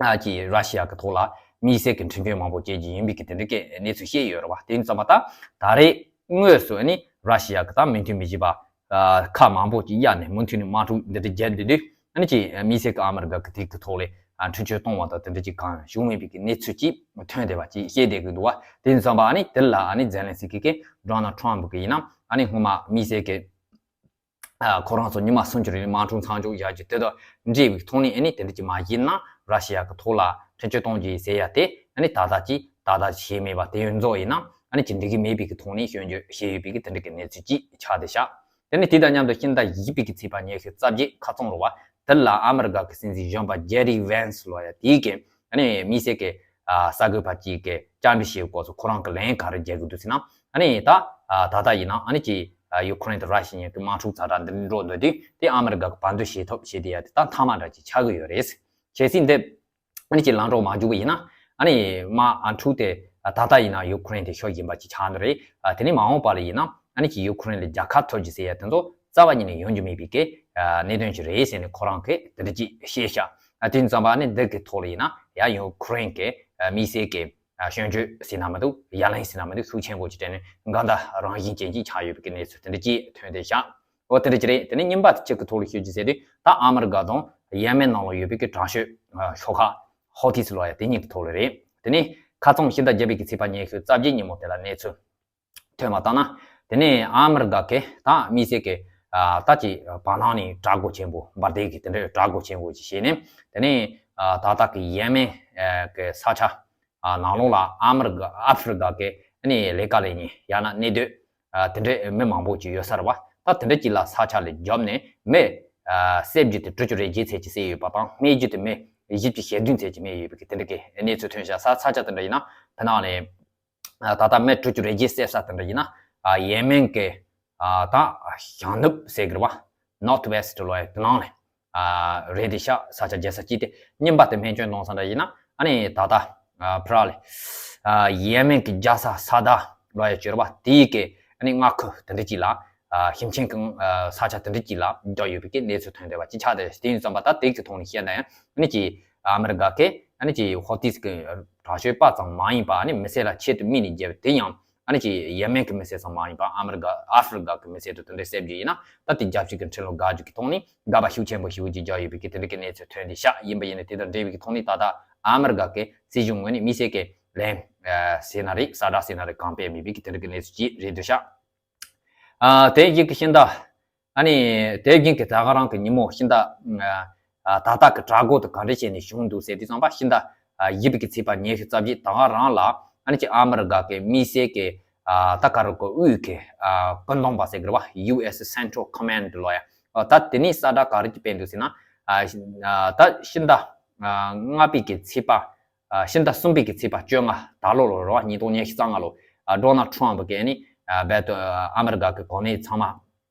ཨ་ཀྱིས་ར་ཤི་ཡ་གི་ཐོག་ལ་དམིགས་བསལ་གྱི་འཕྲིན་སྐྱོན་མང་པོ་སྐྱེལ་རྒྱུ་ཡིན་པའི་གི་དེ་འདྲ་གི་གནས་ཚུལ་བཤད་ཡོད་རེད་བ། དེ་ཡིན་ཙང་མ་ད་ད་རེས་དངོས་སུ་ཨ་ནི་ར་ཤི་ཡ་གི་ད་མོས་མཐུན་མི་བྱེད་པ་ཨ་ཁག་མང་པོ་ཅིག་གཡར་ནས་མུ་མཐུད་ནས་དམག་འཁྲུག་འདི་འདྲ་བརྒྱབ་བསྡད་དུས། ཨ་ནི་ཅིག་དམིགས་བསལ་གྱི་ཨ་མི་རི་ཀ་གི་དེ་གི་ཐོག་ལ་ཨ་འཕྲིན་བཅོལ་གཏོང་བ་དང་དེ་འདྲ་ཅིག་གང་ཡང་བྱུང་མེད་པའི་གི་གནས་ཚུལ་ཅིག་ཐོན་བསྡད་པ་ཅིག་བཤད་བསྡད་གི་འདུག་བ། དེ་ཡིན་ཙང་མ་ཨ་ནི་དེ་ལ་ཨ་ནི་ཛེ་ལན་སི་ཀི་གིས་ཌོ་ནལ་ཊམ་ཕ་གིས་ཡིན་ན་ཨ་ནི་སྔོན་མ་དམིགས་བསལ་གྱི་ཨ་ཁོ་རང་ཚོ་ཉི་མ་སུམ་ཅུ་རིང་དམག་འཁྲུག་མཚམས་འཇོག་བྱ་རྒྱུ་དེ་དང་འབྲེལ་བའི་ཐོག་ནས་ཨ་ནི་དེ་འདྲ་ཅིག་མ་བྱས་ན་ར་ཤི་ཡ་གི་ཐོག་ལ་འཕྲིན་བཅོལ་གཏོང་རྒྱུ་ཡིན་ཟེར་ཡ་དེ་ཨ་ནི་ད་ལྟ་ཅིག་ད་ལྟ་བྱས་མེད་པ། དེ་ཡོད་ཚོ་ཡིན་ན་ཨ་ནི་ཅིག་འགྲིག་གི་མེད་པའི་གི་ཐོག་ནས་སྐྱོན་བརྗོད་བྱས་ཡོད་པའི་གི་དེ་འདྲ་གི་གནས་ཚུལ་ཅིག་ཆགས་བསྡད་ཤག་དེ་ནས་དེ་དང་མཉམ་དུ་ཕྱི་ཟླ་བཞི་པའི་གི་ཚེས་པ་ཉི་ཤུ་རྩ་བརྒྱད་ཁ་རྩང་རེད་བ། དེ་ལ་ཨ་མི་རི་ཀ་གི་སྲིད་འཛིན་གཞོན་པ་ཇེ་ཌི་ཝན་སི་ལབ་ཡ་དེ་གིས་ཨ་ནི་དམིགས་བསལ་གྱི་ཨ་གསར་འགོད་པ་གཅིག་གིས་བཅར་འདྲི་བྱས་སྐབས་སུ་ཁོ་རང་གིས་ལན་ག་རེ་རྒྱག་གི་འདུག་ཟེར་ན། ཨ་ནི་ད་ཨ་ད་ལྟ་ཡིན་ན་ཨ་ནི་ཅིག་ཨ་ཡུ་ཁུ་རེན་དང་ར་ཤི་ཡའི་གི་དམག་འཁྲུག་ཛ་དྲག་འདི་འགྲོ་འདོད་དུས་དེ་ཨ་མི་རི་ཀ་གིས་བར་འདུམ་བྱེད་ཐབས་བྱེད་བསྡད་ཡ་དེ་ད་མཐའ་མ་འདྲ་ཅིག་ཆགས་ཀྱི་ཡོད་རེད། གལ་སྲིད་འདི་ཨ་ནི་ཅིག་ལམ་འགྲོ་མ་འཇུག་པ་ཡིན་ན། ཨ་ནི་དམག་འཁྲུག་དེ་ད་ལྟ་ཡིན་ན་ཡུ་ཁུ་རེན་དེ་ཤོར་བཞིན་པ་ཅིག་ཆགས་ནི་རེད། ཨ་དེ་ནས་མ་འོངས་པ་ལ་ཡིན་ན་ཨ་ནི་ཅིག་ཡུ་ཁུ་རེན་ལ་རྒྱལ་ཁ་ཐོབ་རྒྱུ་ཟེར་ཡ་དེ་ཚོ་རྩ་བ་ཉིད་ནས་ཡོང་རྒྱུ་མེད་པའི་གི་ཨ་གནད་དོན་ཅིག་རེད་ཟེར་ནས་ཁོ་རང་གིས་དེ་འདྲ་ཅིག་བཤད་ཤག་ཨ་དེ་ཡིན་ཙང་མ་ཨ་ནི་འདི་གི་ཐོག་ལ་ཡིན་ན་ཡ་ཡུ་ཁུ་རེན་གྱི་ཨ་དམིགས་བསལ་གྱི་ཨ་སྐྱོན་བརྗོད་ཟེར་ན་མི་འདུག་ཡ་ལན་ཟེར་ན་མི་འདུག་ཤུགས་ཆེན་པོ་ཅིག་སྤྲད་ནས་འགལ་ཟླ་རང་བཞིན་ཅན་ཅིག་ཆགས་ཡོད་པའི་གི་གནས་ཚུལ་དེ་འདྲ་ཅིག་ཐོན་བསྡད་ཤག་འོ་དེ་འདྲ་ཅིག་རེད། དེ་ནས་གཉིས་པ་དེ་གཅིག་གི་ཐོག་ལ་ཤོད་ཀྱི་ཟེར་དུས་ད་ཨ་མི་རི་ཀ་དང་ཡེ་མེན་ནང་ལ་ཡོད་པའི་གི་དྲག་ཤོས་ཤོག་ཁག་ཧོ་ཐིས་ལོ་ཡ་དེ་གཉིས་ཀྱི་ཐོག་ལ་རེད། དེ་ནས་ཁ་རྩང་ཕྱི་ཟླ་བརྒྱད་པའི་གི་ཚེས་པ་ཉི་ཤུ་རྩ་བརྒྱད་ཉིན་མོ་དེ་ལ་གནས་ཚུལ་ཐོན་པ་ལྟར་ན། དེ་ནས་ཨ་མི་རི་ཀ་གི་ད་དམིགས་བསལ་གྱི་ད་ཅིག་བར་སྣང་ནས་དྲག་རྒོལ་ཆེན་པོ་འབར་མདེལ་གྱི་དེ་འདྲའི་དྲག་རྒོལ་ཆེན་པོ་ཅིག་བྱས་ནས། དེ་ནས་ད་ལྟ་གི་ཡེ་མེན་གྱི་ས་ཆ་ནང་ལོགས་ལ་ཨ་མི་རི་ཀ་ཨ་ཧྥེ་རི་ཀ་གི་ནས་ལས་ཀ་ལས་མཁན་ཡང་ན་གནས་སྡོད་དེ་འདྲའི་མི་མང་པོ་ཅིག་ཡོད་ས་རེད་བ། ད་དེ་འདྲ་ཅིག་ལ་ས་ཆ་ལ་རྒྱབ་ནས་མི་བསད་རྒྱུ་དེ་དྲུག་ཅུ་རེ་བརྒྱད་ཚད་ཅིག་བསད་ཡོད་པ་དང་རྨས་རྒྱུ་དེ་མི་བཞི་བཅུ་ཞེ་བདུན་ཚད་ཅིག་རྨས་ཡོད་པའི་གི་དེ་འདྲ་གི་གནས་ཚུལ་ཐོན་ཤག་ས་ས་ཆ་དེ་འདྲ་ཡིན་ན་ཕ་ནང་ནས། ད་ལྟ་མི་དྲུག་ཅུ་རེ་བརྒྱད་བསད་ས་དེ་འདྲ་ཡིན་ན། ཡེ་མེན་གྱི་ད་བྱང་ནུབ་ཟེར་གི་རེད་བ། North West ལོ་ཡ་དེ་ནང་ནས་རེད་དེ་ཤག་ས་ཆ་རྒྱལ་ས་གཅིག་དེ་གཉིས་པ་དེ་སྨན་བཅོས་གནང་ས་འདྲ་ཡིན་ན་ཨ་ནི་ད་ལྟ་ཕ་ར་ལས་ཡེ་མེན་གྱི་རྒྱལ་ས་ས་ད་ལོ་ཡ་བྱོས་རེད་བ། དེའི་གི་ཨ་ནི་མངའ་ཁུལ་དེ་འདྲ་གཅིག་ལ་ཞིང་ཆེན་གང་ས་ཆ་དེ་འདྲ་གཅིག་ལ་རྒྱག་ཡོད་པའི་གི་གནས་ཚུལ་ཐོན་བསྡད་པ་ཅིག་ཆགས་བསྡད། དེ་ཡིན་ཙམ་པ་ད་དེ་གི་ཐོག་ནས་བཤད་ན་ཡང་ཨ་ནི་ཅིག་ཨ་མི་རི་ཀ་གི་ཨ་ནི་ཅིག་ཧོ་ཐིས་གི་དྲག་ཤོས་པ་ཙམ་མ་ཡིན་པ་ཨ་ནི་མི་སེར་ལ་ཆེད་དུ་དམིགས་ནས་བརྒྱབ་པ་དེ་ཡང་ཨ་ནི་ཅིག་ཡེ་མེན་གི་མི་སེར་ཙམ་མ་ཡིན་པ་ཨ་མི་རི་ཀ་ཨ་ཧྥེ་རི་ཀ་གི་མི་སེར་དུ་དེ་འདྲའི་བསད་རྒྱུ་ཡིན་ན་ད་དེ་རྒྱལ་སྤྱི་གི་ཁྲིམས་ལུགས་དགག་རྒྱུ་གི་ཐོག་ནས་དགག་པ་ཤུགས་ཆེན་པོ་ཞེ་པོ་ཅིག་རྒྱག་ཡོད་པའི་གི་དེ་འདྲ་གི་གནས་ཚུལ་ཐོན་བསྡད་ཤག་ཡིན་པ་ཡིན་ན་དེ་དང་འབྲེལ་བའི་གི་ཐོག་ནས་ད་ལྟ་ཨ་མི་རི་ཀ་གི་སྲིད་གཞུང་ངོས་ནས་དམིགས་བསལ་གི་ལན་ཟེར་ན་རེད། གསལ་བསྒྲགས་ཟེར་ན་རེད། གང་སྤེལ་མེད་པའི་གི་དེ་འདྲ་གི་གནས་ཚུལ་ཅིག་རེད་འདུག་ཤག་ཨ་དེ་ཡིན་གི་ཤིན་ད། ཨ་ནི་དེ་བཞིན་གྱི་ད་ག་རང་གི་ཉིན་མོ་ཤིན་ད། ཨ་ད་ལྟ་གི་དྲག་རྒོལ་དུ་ག་འདྲ་བྱས་ནས་བྱུང་འདུག་ཟེར་དུས་ཙམ་པ་ཤིན་ད། ཨ་ཡིབ་ཀྱི་ཚེས་པ་ཉི་ཤུ་རྩ་བརྒྱད་ད་ག་རང་ལ་ཨ་ནི་ཅིག་ཨ་མི་རི་ཀ་གི་དམིགས་བསལ་གྱི་ཨ་ད་ག་རུ་གི་དབུས་ཀྱི་ཨ་བཀོད་འདོམས་པ་ཟེར་གི་རེད་བ། ཡུ་ཨེ་སི་Central Command ལོ་ཡ། ཨ་ད་དེ་ནས་གསལ་བསྒྲགས་ག་རེ་ཅིག་སྤེལ་འདུག་ཟེར་ན། ཨ་ད་ཤིན་ད། ཨ་ལྔ་པའི་གི་ཚེས་པ། ཨ་ཤིན་ད་གསུམ་པའི་གི་ཚེས་པ་བཅོ་ལྔ་ད་ལོ་ལོ་རེད་བ། ཉིས་སྟོང་ཉི་ཤུ་རྩ་ལྔ་ལོ། ཨ་ཌོ་ནལ་ཊམ་གི་ཨ་ནི་ཨ་རྦད་དེ་ཨ་མི་རི་ཀ་གི་གོ་གནས་ཚང་མ།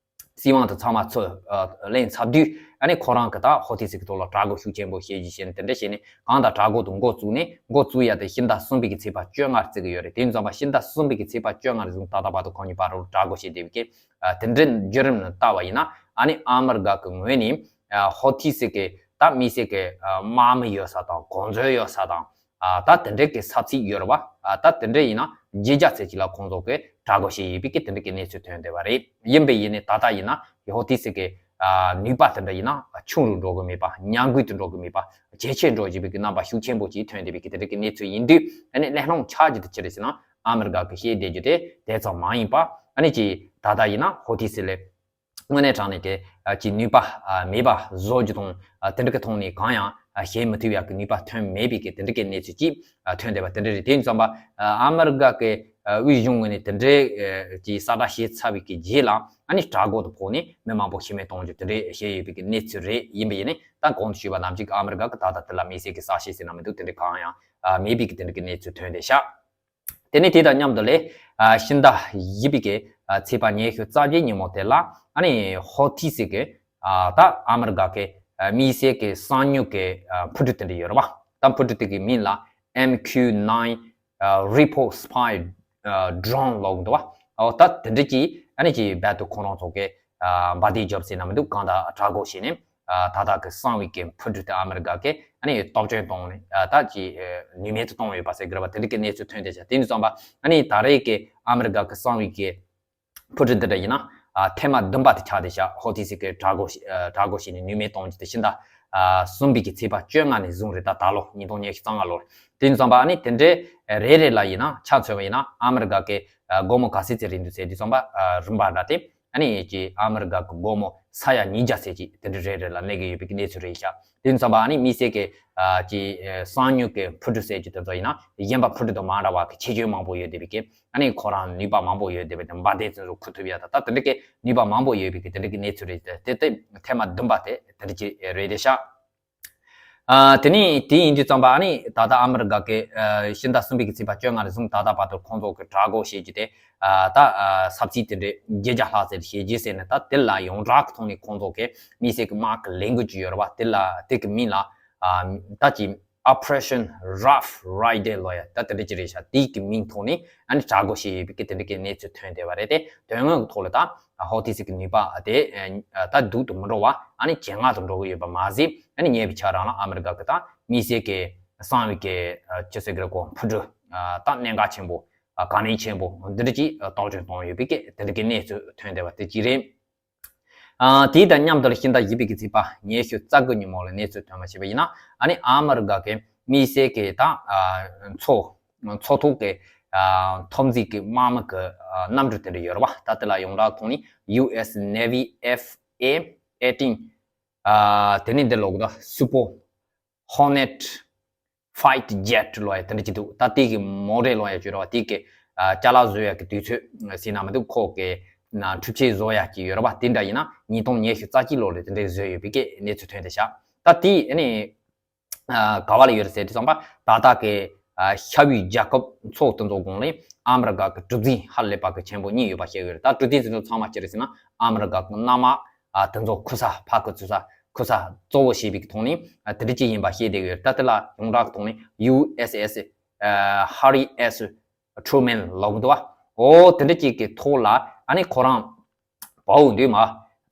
སྲིད་དབང་དུ་ཚང་མ་ཚུར་ཨ་ལེན་ཚར་དུས་ཨ་ནི་ཁོ་རང་གི་ད་ཧོ་ཐི་སི་གི་ཐོག་ལ་དྲག་རྒོལ་ཤུགས་ཆེན་པོ་བྱེད་རྒྱུ་བྱས་ནས་དེ་འདྲ་བྱས་ནས་གང་ལྟར་དྲག་རྒོལ་དུ་འགོ་བཙུགས་ནས་འགོ་བཙུགས་ཡ་དེ་ཤིན་ད་གསུམ་པའི་གི་ཚེས་པ་བཅོ་ལྔར་བརྩི་གི་ཡོད་རེད། དེ་ཡིན་ཙམ་པ་ཤིན་ད་གསུམ་པའི་གི་ཚེས་པ་བཅོ་ལྔ་རེ་བཟུང་ད་ལྟ་བར་དུ་ཁོང་གཉིས་བར་དུ་དྲག་རྒོལ་བྱེད་བསྡད་པའི་གི་ཨ་དེ་འདྲའི་བརྒྱུད་རིམ་ནང་ལྟ་བ་ཡིན་ན་ཨ་ནི་ཨ་མི་རི་ཀ་གི་ངོས་ནས་ཨ་ཧོ་ཐི་སི་གི་ད་དམིགས་བསལ་གི་ཨ་དམག་མི་ཡོད་ས་དང་གོ་མཛོད་ཡོད་ས་དང་། ཨ་ད་དེ་འདྲའི་གི་ས་ཚིགས་ཡོད་རེད་བ། ཨ་ད་དེ་འདྲ་ཡིན་ན་བརྒྱད་བརྒྱ་ཚད་ཅིག་ལ་ཁོང་ཚོ་གི་དྲག་རྒོལ་བྱས་ཡོད་པའི་གི་དེ་འདྲ་གི་གནས་ཚུལ་ཐོན་བསྡད་པ་རེད། ཡིན་པས་ཡིན་ནའི་ད་ལྟ་ཡིན་ན་ཧོ་ཐི་སི་གི་ཨ་ནུས་པ་དེ་འདྲ་ཡིན་ན་ཆུང་རུ་འགྲོ་གི་མེད་པ། ཉམས་རྒུད་དུ་འགྲོ་གི་མེད་པ། ཇེ་ཆེར་འགྲོ་བཞིན་པའི་གི་རྣམ་པ་ཤུགས་ཆེན་པོ་ཅིག་ཐོན་བསྡད་པའི་གི་དེ་འདྲ་གི་གནས་ཚུལ་ཡིན་དུས་ཨ་ནི་གླེང་སློང་ཆགས་རྒྱུ་དེ་ཅི་རེད་ཟེར་ན་ཨ་མི་རི་ཀ་གི་བཤད་བསྡད་རྒྱུ་དེ་དེ་ཙམ་མ་ཡིན་པ། ཨ་ནི་ཅིག་ད་ལྟ་ཡིན་ན་ཧོ་ཐི་སི་ལས། དངོས་གནས་དྲང་གནས་ཀྱི་ཨ་ཀྱི་ནུས་པ་ཨ་མེད་པ་བཟོ་རྒྱུ་དང་ཨ་དེ་འདྲ་གི་ཐོག་ནས་གང་ཡང་ཨ་བྱེད་མི་ཐུབ་ཡག་གི་ནུས་པ་ཐོན་མེད་པའི་གི་དེ་འདྲ་གི་གནས་ཚུལ་ཅིག་ཨ་ཐོན་བསྡད་པ་དེ་འདྲ་རེད། དེ་ཡིན་ཙམ་པ་ཨ་ཨ་མི་རི་ཀ་གི་ཨ་དབུས་གཞུང་ངོས་ནས་དེ་འདྲའི་ཨ་ཀྱི་གསལ་བསྒྲགས་བྱས་ཚར་བའི་གི་རྗེས་ལ་ཨ་ནི་དྲག་རྒོལ་དུ་ཕོག་ནས་མི་མང་པོ་ཤི་རྨས་གཏོང་རྒྱུ་དེ་འདྲའི་བྱས་ཡོད་པའི་གི་གནས་ཚུལ་རེད། ཡིན་པ་ཡིན་ནའི་ད་གོང་དུ་ཞུས་པ་ནང་བཞིན་གི་ཨ་མི་རི་ཀ་གི་ད་ལྟ་དེ་ལ་དམིགས་བསལ་གི་གསལ་བཤད་ཟེར་ན་མི་འདུག་དེ་འདྲ་གང་ཡང་ཨ་མེད་པའི་གི་དེ་འདྲ་གི་གནས་ཚུལ་ཐོན་བསྡད་ཤག་དེ་ནས་དེ་དང་མཉམ་དུ་ལས་ཨ་ཕྱི་ཟླ་བཞི་པའི་གི་ཨ་ཚེས་པ་ཉི་ཤུ་རྩ་བརྒྱད་ཉིན་མོ་དེ་ལ་ཨ་ནི་ཧོ་ཐི་སི་གི་ཨ་ད་ཨ་མི་རི་ཀ་གི་ཨ་དམིགས་བསལ་གི་གསང་མྱུལ་གི་ཨ་འཕུར་གྲུ་དེ་འདྲ་ཡོད་རེད་བ། ད་འཕུར་གྲུ་དེ་གི་མིང་ལ་ཨེམ་ཁྱུ་ནའིན་ཨ་Reaper Spy ཨ་Drone ལབ་གི་འདུག་བ། ཨོ་ད་དེ་འདྲ་གི་ཨ་ནི་ཅིག་རྦད་དེ་ཁོ་རང་ཚོ་གི་ཨ་འབར་མདེལ་རྒྱབ་ཟེར་ན་མི་འདུག་གང་ལྟར་དྲག་རྒོལ་བྱས་ནས། ཨ་ད་ལྟ་གི་གསང་བའི་གི་འཕུར་གྲུ་དེ་ཨ་མི་རི་ཀ་གིས་ཨ་ནི་སྟོབས་ཆེན་བཏང་ནས་ཨ་ད་ཅིག་ཨ་ནུས་མེད་དུ་བཏང་ཡོད་པ་ཟེར་གི་རེད་བ། དེ་འདྲ་གི་གནས་ཚུལ་ཐོན་བསྡད་ཤག་དེ་ནས་བསམ་པ་ཨ་ནི་ད་རེས་ཀྱི་ཨ་མི་རི་ཀ་གི་གསང་བའི་གི་འཕུར་གྲུ་འདི་འདྲ་ཡིན་ན་ཨ་ཐེངས་མ་བདུན་པ་དེ་ཆགས་བསྡད་ཤག་ཧོ་ཐི་སི་གི་དྲག་རྒོལ་ཞིག་ཨ་དྲག་རྒོལ་བྱས་ནས་ནུས་མེད་གཏོང་རྒྱུ་དེ་ཕྱི་ཟླ་ཨ་གསུམ་པའི་གི་ཚེས་པ་བཅོ་ལྔ་ནས་བཟུང་རེད། ད་ད་ལོ་ཉིས་སྟོང་ཉི་ཤུ་རྩ་ལྔ་ལོར་དེ་ནས་བསམ་པ་ཨ་ནི་དེ་འདྲའི་རེ་རེ་ལ་ཡིན་ན་ཆ་མཚོན་པ་ཡིན་ན་ཨ་མི་རི་ཀ་གི་ཨ་སྒོར་མོ་ག་ཚད་ཙམ་རེད་འདུག་ཟེར་དུས་བསམ་པ་ཨ་རིམ་པ་འདྲ་སྟེ། ཨ་ནི་ཅིག་ཨ་མི་རི་ཀ་གི་སྒོར་མོ་ས་ཡ་ཉིས་བརྒྱ་ཟེར་ཅིག་དེ་འདྲ་རེ་རེ་ལ་གནས་ཀྱི་ཡོད་པའི་གནས་ཚུལ་རེད་ཤག་དེ་ཙམ་པ་ཨ་ནི་དམིགས་བསལ་གྱི་ཨ་ཅིག་ཨ་གསང་མྱུལ་གྱི་འཕུར་གྲུ་ཟེར་ཅིག་དེ་ཚོ་ཡིན་ན་གཞན་པ་འཕུར་གྲུ་དང་མ་འདྲ་བ་གི་ཁྱད་ཆོས་མང་པོ་ཡོད་བསྡད་པའི་གི་ཨ་ནི་ཁོ་རང་ནུས་པ་མང་པོ་ཡོད་བསྡད་པའི་དེ་འབར་མདེལ་ཚོ་འཁུར་ཐུབ་ཡ་ད་ད་དེ་འདྲ་གི་ནུས་པ་མང་པོ་ཡོད་པའི་གི་དེ་འདྲ་གི་གནས་ཚུལ་རེད། དེ་དེ་ཐེངས་མ་བདུན་པ་དེ་དེ་འདྲ་ཅིག་རེད་བསྡད་ཤག་ཨ་དེ་ནས་དེ་ཡིན་དུས་ཙམ་པ་ཨ་ནི་ད་ལྟ་ཨ་མི་རི་ཀ་གི་ཨ་ཕྱི་ཟླ་གསུམ་པའི་གི་ཚེས་པ་བཅོ་ལྔ་ནས་བཟུང་ད་ལྟ་བར་དུ་ཁོང་ཚོ་གི་དྲག་རྒོལ་བྱེད་རྒྱུ་དེ་ཨ་ད་ཨ་ས་ཚིགས་དེ་འདྲའི་བརྒྱད་བརྒྱ་ལྷག་ཙམ་བྱེད་རྒྱུ་ཟེར་ནས་ད་དེ་ལ་ཡོངས་གྲགས་ཀྱི་ཐོག་ནས་ཁོང་ཚོ་གི་དམིགས་བསལ་གི་དམག་གི་ལས་འགུལ་ཅིག་ཡོད་རེད་བ། དེ་ལ་དེ་གི་མིང་ལ་ཨ་ད་ཅིག་Operation Rough Riders ལོ་ཡ་ད་དེ་འདྲ་ཅིག་རེད་ཤག་དེའི་གི་མིང་ཐོག་ནས་ཨ་ནི་དྲག་རྒོལ་བྱེད་ཡོད་པའི་གི་དེ་འདྲ་གི་གནས་ཚུལ་ཐོན་བསྡད་པ་རེད་དེ། དོན་དངོས་ཀྱི་ཐོག་ལ་ད་ཧོ་ཐི་སི་གི་ནུས་པ་དེ་ད་སྡུག་ཏུ་མི་འགྲོ་བ་ཨ་ནི་ཇེ་ངན་དུ་འགྲོ་གི་ཡོད་པ་མ་ཟད། ཨ་ནི་ཉེ་བའི་ཆར་རང་ལ་ཨ་མི་རི་ཀ་གི་ད་དམིགས་བསལ་གི་གསང་བའི་གི་ཅི་ཟེར་གི་རེད་གོ། འཕུར་གྲུ་ད་གནད་འགག་ཆེན་པོ་གལ་གནད་ཆེན་པོ་འདི་འདྲ་ཅིག་བཏང་སྤྱོད་གཏོང་ཡོད་པའི་གི་དེ་འདྲ་གི་གནས་ཚུལ་ཐོན་བསྡད་པ་དེ་གཅིག་རེད། ཨ། དེ་དང་མཉམ་དུ་ལ་ཤིང་རྟ་བཞི་པའི་གི་ཚེས་པ་ཉི་ཤུ་རྩ་དགུ་ཉིན་མོ་ལ་གནས་ཚུལ་ཐོན་པ་ཞིག་ཡིན་ན། ཨ་ནི་ཨ་མི་རི་ཀ་གི་དམིགས་བསལ་གྱི་ད་ཨ་མཚོ་མཚོ་ཐོག་གི་ཨ་འཐབ་འཛིང་གི་དམག་མི་གི་ཨ་གནམ་གྲུ་དེ་འདྲ་ཡོད་རེད་པ། ད་དེ་ལ་ཡོངས་གྲགས་ཐོག་ནས་ཡུ་ཨེས་ནེ་ཝི་ཨེཕ་ཨེ་ཨེ་ཊིན། ཨ་དེ་ནས་འདི་ལོག་ད་སུ་པོ། Hornet Fighter Jet ལབ་ཡ་དེ་འདྲ་ཅིག་འདུག། ད་དེ་གི་མོ་ཊ་ལབ་ཡ་ཅིག་ཡོད་རེད་པ། དེ་གི་ཨ་ཅ་ལག་བཟོ་ཡ་གི་དུས་ཚོད་ཟེར་ན་མི་འདུག། ཁོ་གི་ཨ་འཕྲུལ་ཆས་བཟོ་ཡ་ཅིག་ཡོད་རེད་པ། དེ་འདྲ་ཡིན་ན་ཉིས་སྟོང་ཉི་ཤུ་རྩ་གཅིག་ལོ་ལ་དེ་འདྲ་བཟོས་ཡོད་པའི་གི་གནས་ཚུལ་ཐོན་བསྡད་ཤག། ད་དེ་ཨ་ནི་ཨ་ག་བ་ལ་ཡོད་རེད་ཟེར་དུས་ཙམ་པ། ད་ལྟ་གི་ཨ་ཤ་བའི་རྒྱལ་ཁབ་མཚོ་དེ་ཚོ་གོང་ལ་ཨ་མི་རི་ཀ་གི་གྲུ་གཟིངས་ཧ་ལས་པ་གི་ཆེན་པོ་གཉིས་ཡོད་པ་བཤད་ཡོད་རེད། ད་གྲུ་གཟིངས་དེ་ཚོ་ཚང་མ་ཅི་རེད་ཟེར་ན། ཨ་མི་རི་ཀ་གི་གནམ་དམག་ཨ་དེ་ཚོ་འཁུར་ས་ཕར་འཁུར་ཚུར་ས་འཁུར་ས་གཙོ་བོ་བྱས་པའི་གི་ཐོག་ནས་ཨ་དེ་འདྲ་ཅིག་ཡིན་པ་བཤད་བསྡད་ཡོད་རེད། ད་དེ་ལ་ཡོངས་གྲགས་ཐོག་ནས་ཡུ་ཨེས་ཨེས་ཨ་ཧ་རི་ཨེས་ཊུ་རུ་མན་ལབ་ཀྱི་འདུག་པ། འོ་དེ་འདྲ་ཅིག་གི་ཐོག་ལ་ཨ་ནི་ཁོ་རང་བ་འོ་འདུག་མ།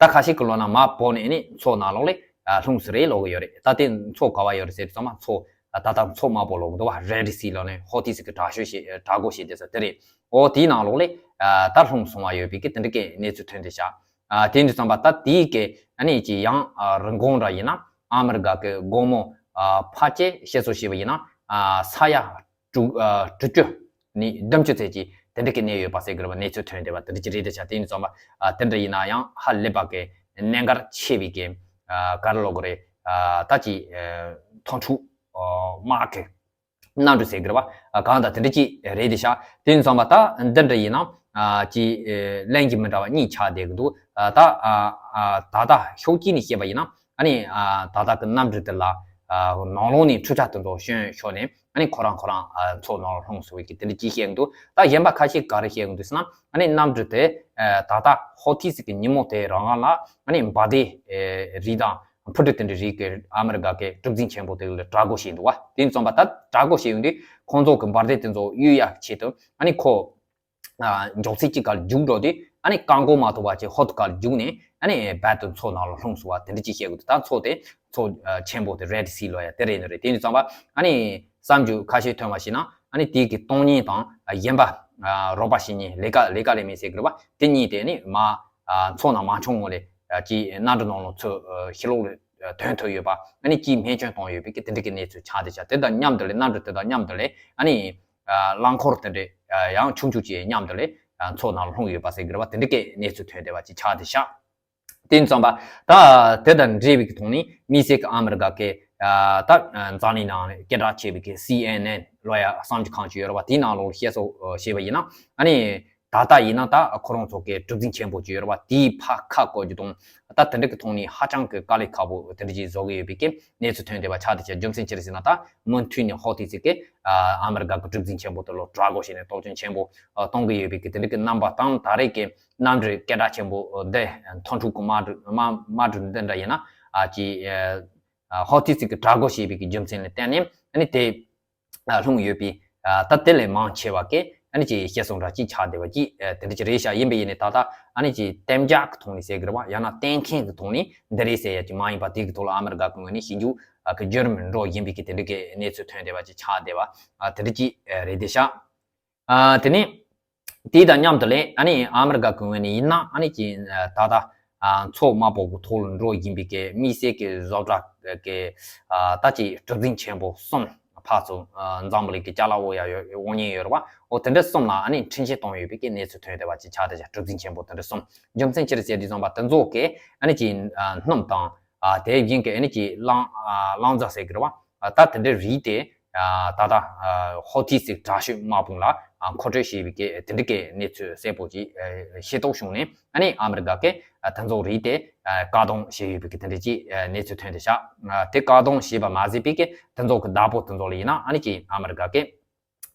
ད་ཁ་ཤས་ཀྱི་ལོ་ན་མ་བོ་ནས་ཨ་ནི་མཚོ་ནང་ལོགས་ལ་ཨ་ལྷུང་སོང་རེད་ལབ་ཀྱི་ཡོད་རེད། ད་དེ་མཚོ་ག་བ་ཡོད་རེད་ཟེར་དུས་ཙམ་པ། མཚོ་ད་ལྟ་མཚོ་དམར་པོ་ལབ་ཀྱི་འདུག་པ། རེ་ཌི་སི་ལབ་ནས་ཧོ་ཐི་སི་གི་དྲག་ཤོས་བྱེད་དྲག་རྒོལ་བྱེད་བསྡད་ས་དེ་རེད། འོ་དེའི་ནང་ལོགས་ལ་ཨ་ད་ལྷུང་སོང་བ་ཡོད་པའི་གི་དེ་འདྲ་གི་གནས་ཚུལ་ཐོན་བསྡད་ཤག། ཨ་དེ་འདྲ་ཙམ་པ་ད་དེའི་གི་ཨ་ནི་ཅི་ཡང་ཨ་རིན་གོང་འདྲ་ཡིན་ན་ཨ་མི་རི་ཀ་གི་སྒོར་མོ་ཨ་ཕལ་ཆེར་བཤད་སྲོལ་བྱས་པ་ཡིན་ན་ཨ་ས་ཡ་དྲུག་ཨ་དྲུག་ཅུ་ནས་བདུན་ཅུ་ཙམ་ཅིག་དེ་འདྲ་གི་གནས་ཡོད་པ་ཟེར་གི་རེད་པ། གནས་ཚུལ་ཐོན་བསྡད་པ་དེ་འདྲ་ཅིག་རེད་བསྡད་ཤག། དེ་འདྲ་ཙམ་པ་ཨ་དེ་འདྲ་ཡིན་ན་ཡང་ཧ་ལས་པ་གི་གནད་འགག་ཆེ་བའི་གི་ཨ་ག་རེ་ལབ་དགོས་རེད། ཨ་ད་ཅི་ཨ་མཐོང་གྲོལ་ཨ་དམག་གི་གནམ་གྲུ་ཟེར་གི་རེད་པ། ཨ་གང་ལྟར་དེ་འདྲ་ཅིག་རེད་བསྡད་ཤག། དེ་འདྲ་ཙམ་པ་ད་འདི་འདྲ་ཡིན་ན་ཨ་ཅི་ཨ་ལན་གྱི་མི་འདྲ་བ་གཉིས་ཆགས་བསྡད་གི་འདུག། ཨ་ད་ཨ་ཨ་ད་ལྟ་ཤོག་གཅིག་ནས་བཤད་པ་ཡིན་ན། ཨ་ནི་ཨ་ད་ལྟ་གི་གནམ་གྲུ་དེ་ལ་ཨ་ནང་ལོགས་ནས་འཕྲུལ་ཆས་དེ་ཚོ་ཞོན་ཤོར་ནས་ཨ་ནི་ཁོ་རང་ཁོ་རང་ཨ་མཚོ་ནང་ལ་ལྷུང་སོང་བའི་གི་དེ་འདྲ་ཅིག་བཤད་གི་འདུག། ད་གཞན་པ་ཁ་ཤས་ག་རེ་བཤད་གི་འདུག་ཟེར་ན། ཨ་ནི་གནམ་གྲུ་དེ་ཨ་ད་ལྟ་ཧོ་ཐི་སི་གི་ཉིན་མོ་དེ་རང་དབང་ལ་ཨ་ནི་འབར་མདེལ་ཨེ་རིགས་དང་འཕུར་གྲུ་དེ་འདྲ་རིགས་ཀྱི་ཨ་མི་རི་ཀ་གི་གྲུ་གཟིངས་ཆེན་པོ་དེ་ལ་དྲག་རྒོལ་བྱས་འདུག་པ། དེ་ཙམ་པ་ད་དྲག་རྒོལ་བྱས་ཡོང་དུས་ཁོང་ཚོ་གི་འབར་མདེལ་དེ་ཚོ་གཡུག་ཡག་ཆེད་དུ་ཨ་ནི་ཁོ་ཨ་མགྱོགས་ཚད་ཅིག་ག་ལ་རྒྱུག་འགྲོ་དུས་ཨ་ནི་བཀག་འགོག་མ་ཐུབ་པ་ཅིག་ཧོ་ཐི་ག་ལ་རྒྱུག་ནས་ཨ་ནི་རྦད་དེ་མཚོ་ནང་ལ་ལྷུང་སོང་བ་དེ་འདྲ་ཅིག་བཤད་གི་འདུག། ད་མཚོ་དེ་མཚོ་ཨ་ཆེན་པོ་དེ་རེ་ཌི་སི་ལབ་ཡ་དེ་རེད་ནི་རེད། དེ་འདྲ་ཙམ་པ་ཨ་ནི་བསམ་རྒྱུ་ཁ་ཤས་ཐོན་པ་ཞིག་ན། ཨ་ནི་དེ་གི་གཏོང་མཁན་དང་ཨ་གཞན་པ་ཨ་རོགས་པ་བྱེད་མཁན་ལས་ཀ་ལས་ཀ་ལས་མི་ཟེར་གི་རེད་པ། དེ་གཉིས་དེ་ནི་མ་ཨ་མཚོ་ནང་མ་མཆོང་སྔོན་ལ་ཨ་ཅིག་གནམ་གྲུ་ནང་ལ་ཚུར་ཨ་ཕྱི་ལོགས་ལ་ཨ་ཐོན་ཐུབ་ཡོད་པ། ཨ་ནི་ཅིག་རྨས་སྐྱོན་བཏང་ཡོད་པའི་གི་དེ་འདྲ་གི་གནས་ཚུལ་ཆགས་བསྡད་ཤག། དེ་དང་མཉམ་དུ་ལས་གནམ་གྲུ་དེ་དང་མཉམ་དུ་ལས་ཨ་ནི་ཨ་རླངས་འཁོར་དེ་འདྲ་ཨ་ཡང་ཆུང་ཆུང་ཅིག་མཉམ་དུ་ལས་ཨ་མཚོ་ནང་ལ་ལྷུང་ཡོད་པ་ཟེར་གི་རེད་པ། དེ་འདྲ་གི་གནས་ཚུལ་ཐོན་བསྡད་པ་ཅིག་ཆགས་བསྡད་ཤག། དེ་ཙམ་པ་ད་དེ་དང་འབྲེལ་བའི་ཐོག་ནས་དམིགས་བསལ་གྱི་ཨ་མི་རི་ཀ་གི་ཨ་ད་འཛམ་གླིང་ནང་སྐད་གྲགས་ཆེ་བའི་གི་སི་ཨེན་ཨེན་ལབ་ཡ་གསར་འགྱུར་ཁང་ཅིག་ཡོད་རེད་པ། དེའི་ནང་ལོགས་བཤད་སྲོལ་བྱས་པ་ཡིན་ན། ཨ་ནི་ད་ལྟ་ཡིན་ན་ད་ཁོ་རང་ཚོ་གི་གྲུ་གཟིངས་ཆེན་པོ་ཅིག་ཡོད་རེད་པ། དེའི་ཕར་ཁ་བསྐོར་རྒྱུ་དང་ད་དེ་འདྲ་གི་ཐོག་ནས་ཧ་ཅང་གི་དཀའ་ལས་ཁག་པོ་དེ་འདྲ་ཅིག་བཟོ་གི་ཡོད་པའི་གི་གནས་ཚུལ་ཐོན་བསྡད་པ་ཆགས་བསྡད་ཤག། རྒྱུ་མཚན་ཅི་རེད་ཟེར་ན། ད་མུ་མཐུད་ནས་ཧོ་ཐི་སི་གི་ཨ་མི་རི་ཀ་གི་གྲུ་གཟིངས་ཆེན་པོ་དེ་ལ་དྲག་རྒོལ་བྱས་ནས་གཏོར་སྐྱོན་ཆེན་པོ་ཨ་གཏོང་གི་ཡོད་པའི་གི་དེ་འདྲ་གི་རྣམ་པ་དང་། ད་རེས་ཀྱི་གནམ་གྲུ་སྐད་གྲགས་ཆེན་པོ་འདི་མཐོང་གྲོལ་གྱི་དམག་གྲུ་དམག་དམག་གྲུ་འདི་འདྲ་ཡིན་ན་ཨ་ཅིག་ཨ་ཧོ་ཐི་སི་གི་དྲག་རྒོལ་བྱས་པའི་གི་རྒྱུ་མཚན་ལ་བརྟེན་ནས་ཨ་ནི་དེ་ཨ་ལྷུང་ཡོད་པའི་ཨ་ད་དེ་ལས་མང་ཆེ་བ་གི་ཨ་ནི་ཅིག་བཤད་སྲོལ་འདྲ་ཅིག་ཆགས་བསྡད་པ་ཅིག་ཨ་དེ་འདྲ་ཅིག་རེད་ཤག། ཡིན་པ་ཡིན་ནའི་ད་ལྟ་ཨ་ནི་ཅིག་གཏན་འཇགས་ཀྱི་ཐོག་ནས་ཟེར་གི་རེད་པ། ཡང་ན་གཏན་འཁེལ་གྱི་ཐོག་ནས་འདི་རེད་ཟེར་ཡ་ཅིག་མ་ཡིན་པ། དེ་གི་ཐོག་ལ་ཨ་མི་རི་ཀ་གི་ངོས་ནས་ཞིབ་འཇུག་ཨ་གི་བརྒྱུད་རིམ་འགྲོ་བཞིན་པའི་གི་དེ་འདྲ་གི་གནས་ཚུལ་ཐོན་བསྡད་པ་ཅིག་ཆགས་བསྡད་པ་ཨ་དེ་འདྲ་ཅིག་ཨ་རེད་བསྡད་ཤག། ཨ་དེ་ནས་དེ་དང་མཉམ་དུ་ལས་ཨ་ནི་ཨ་མི་རི་ཀ་གི་ངོས་ནས་ཡིན་ན་ཨ་ནི་ཅིག་ཨ་ད་ལྟ་ཨ་མཚོ་དམར་པོ་གི་ཐོག་ལ་འགྲོ་བཞིན་པའི་གི་དམིགས་བསལ་གྱི་བཟོ་གྲྭ་གི་ཨ་ད་ཅིག་གྲུ་གཟིངས་ཆེན་པོ་གསུམ་ཕར་ཚུར་ཨ་འཛམ་བུ་གླིང་གི་ཅ་ལག་དབོར་ཡ་ཡོད་དབོར་མཁན་ཡོད་རེད་པ། འོ་དེ་འདྲ་གསུམ་ལ་ཨ་ནི་འཕྲིན་ཕྱིན་བཏང་ཡོད་པའི་གི་གནས་ཚུལ་ཐོན་བསྡད་པ་ཅིག་ཆགས་བསྡད་ཤག། གྲུ་གཟིངས་ཆེན་པོ་དེ་འདྲ་གསུམ། རྒྱུ་མཚན་ཅི་རེད་ཟེར་དུས་ཙམ་པ་དེ་ཚོ་གི་ཨ་ནི་ཅིག་ཨ་སྣུམ་དང་ཨ་དེ་བཞིན་གི་ཨ་ནི་ཅིག་རླངས་ཨ་རླངས་རྫས་ཟེར་གི་རེད་པ། ཨ་ད་དེ་འདྲའི་རིགས་དེ་ཨ་ད་ལྟ་ཨ་ཧོ་ཐི་སི་དྲག་ཤོས་དམག་དཔུང་ལ་ཨ་མཁོ་སྤྲོད་བྱས་པའི་གི་དེ་འདྲ་གི་གནས་ཚུལ་གསལ་པོ་ཅིག་ཨ་ཤེས་རྟོགས་བྱུང་ནས། ཨ་ནི་ཨ་མི་རི་ཀ་གི་ཨ་དེ་ཚོ་རིགས་དེ་ཨ་བཀག་སྡོམ་བྱས་ཡོད་པའི་གི་དེ་འདྲ་ཅིག་ཨ་གནས་ཚུལ་ཐོན་བསྡད་ཤག། ཨ་དེ་བཀག་སྡོམ་བྱས་པ་མ་ཟད་པའི་གི་དེ་ཚོ་གི་བདག་པོ་དེ་ཚོ་ལ་ཡིན་ན་ཨ་ནི་ཅིག་ཨ་མི་རི་ཀ་གི་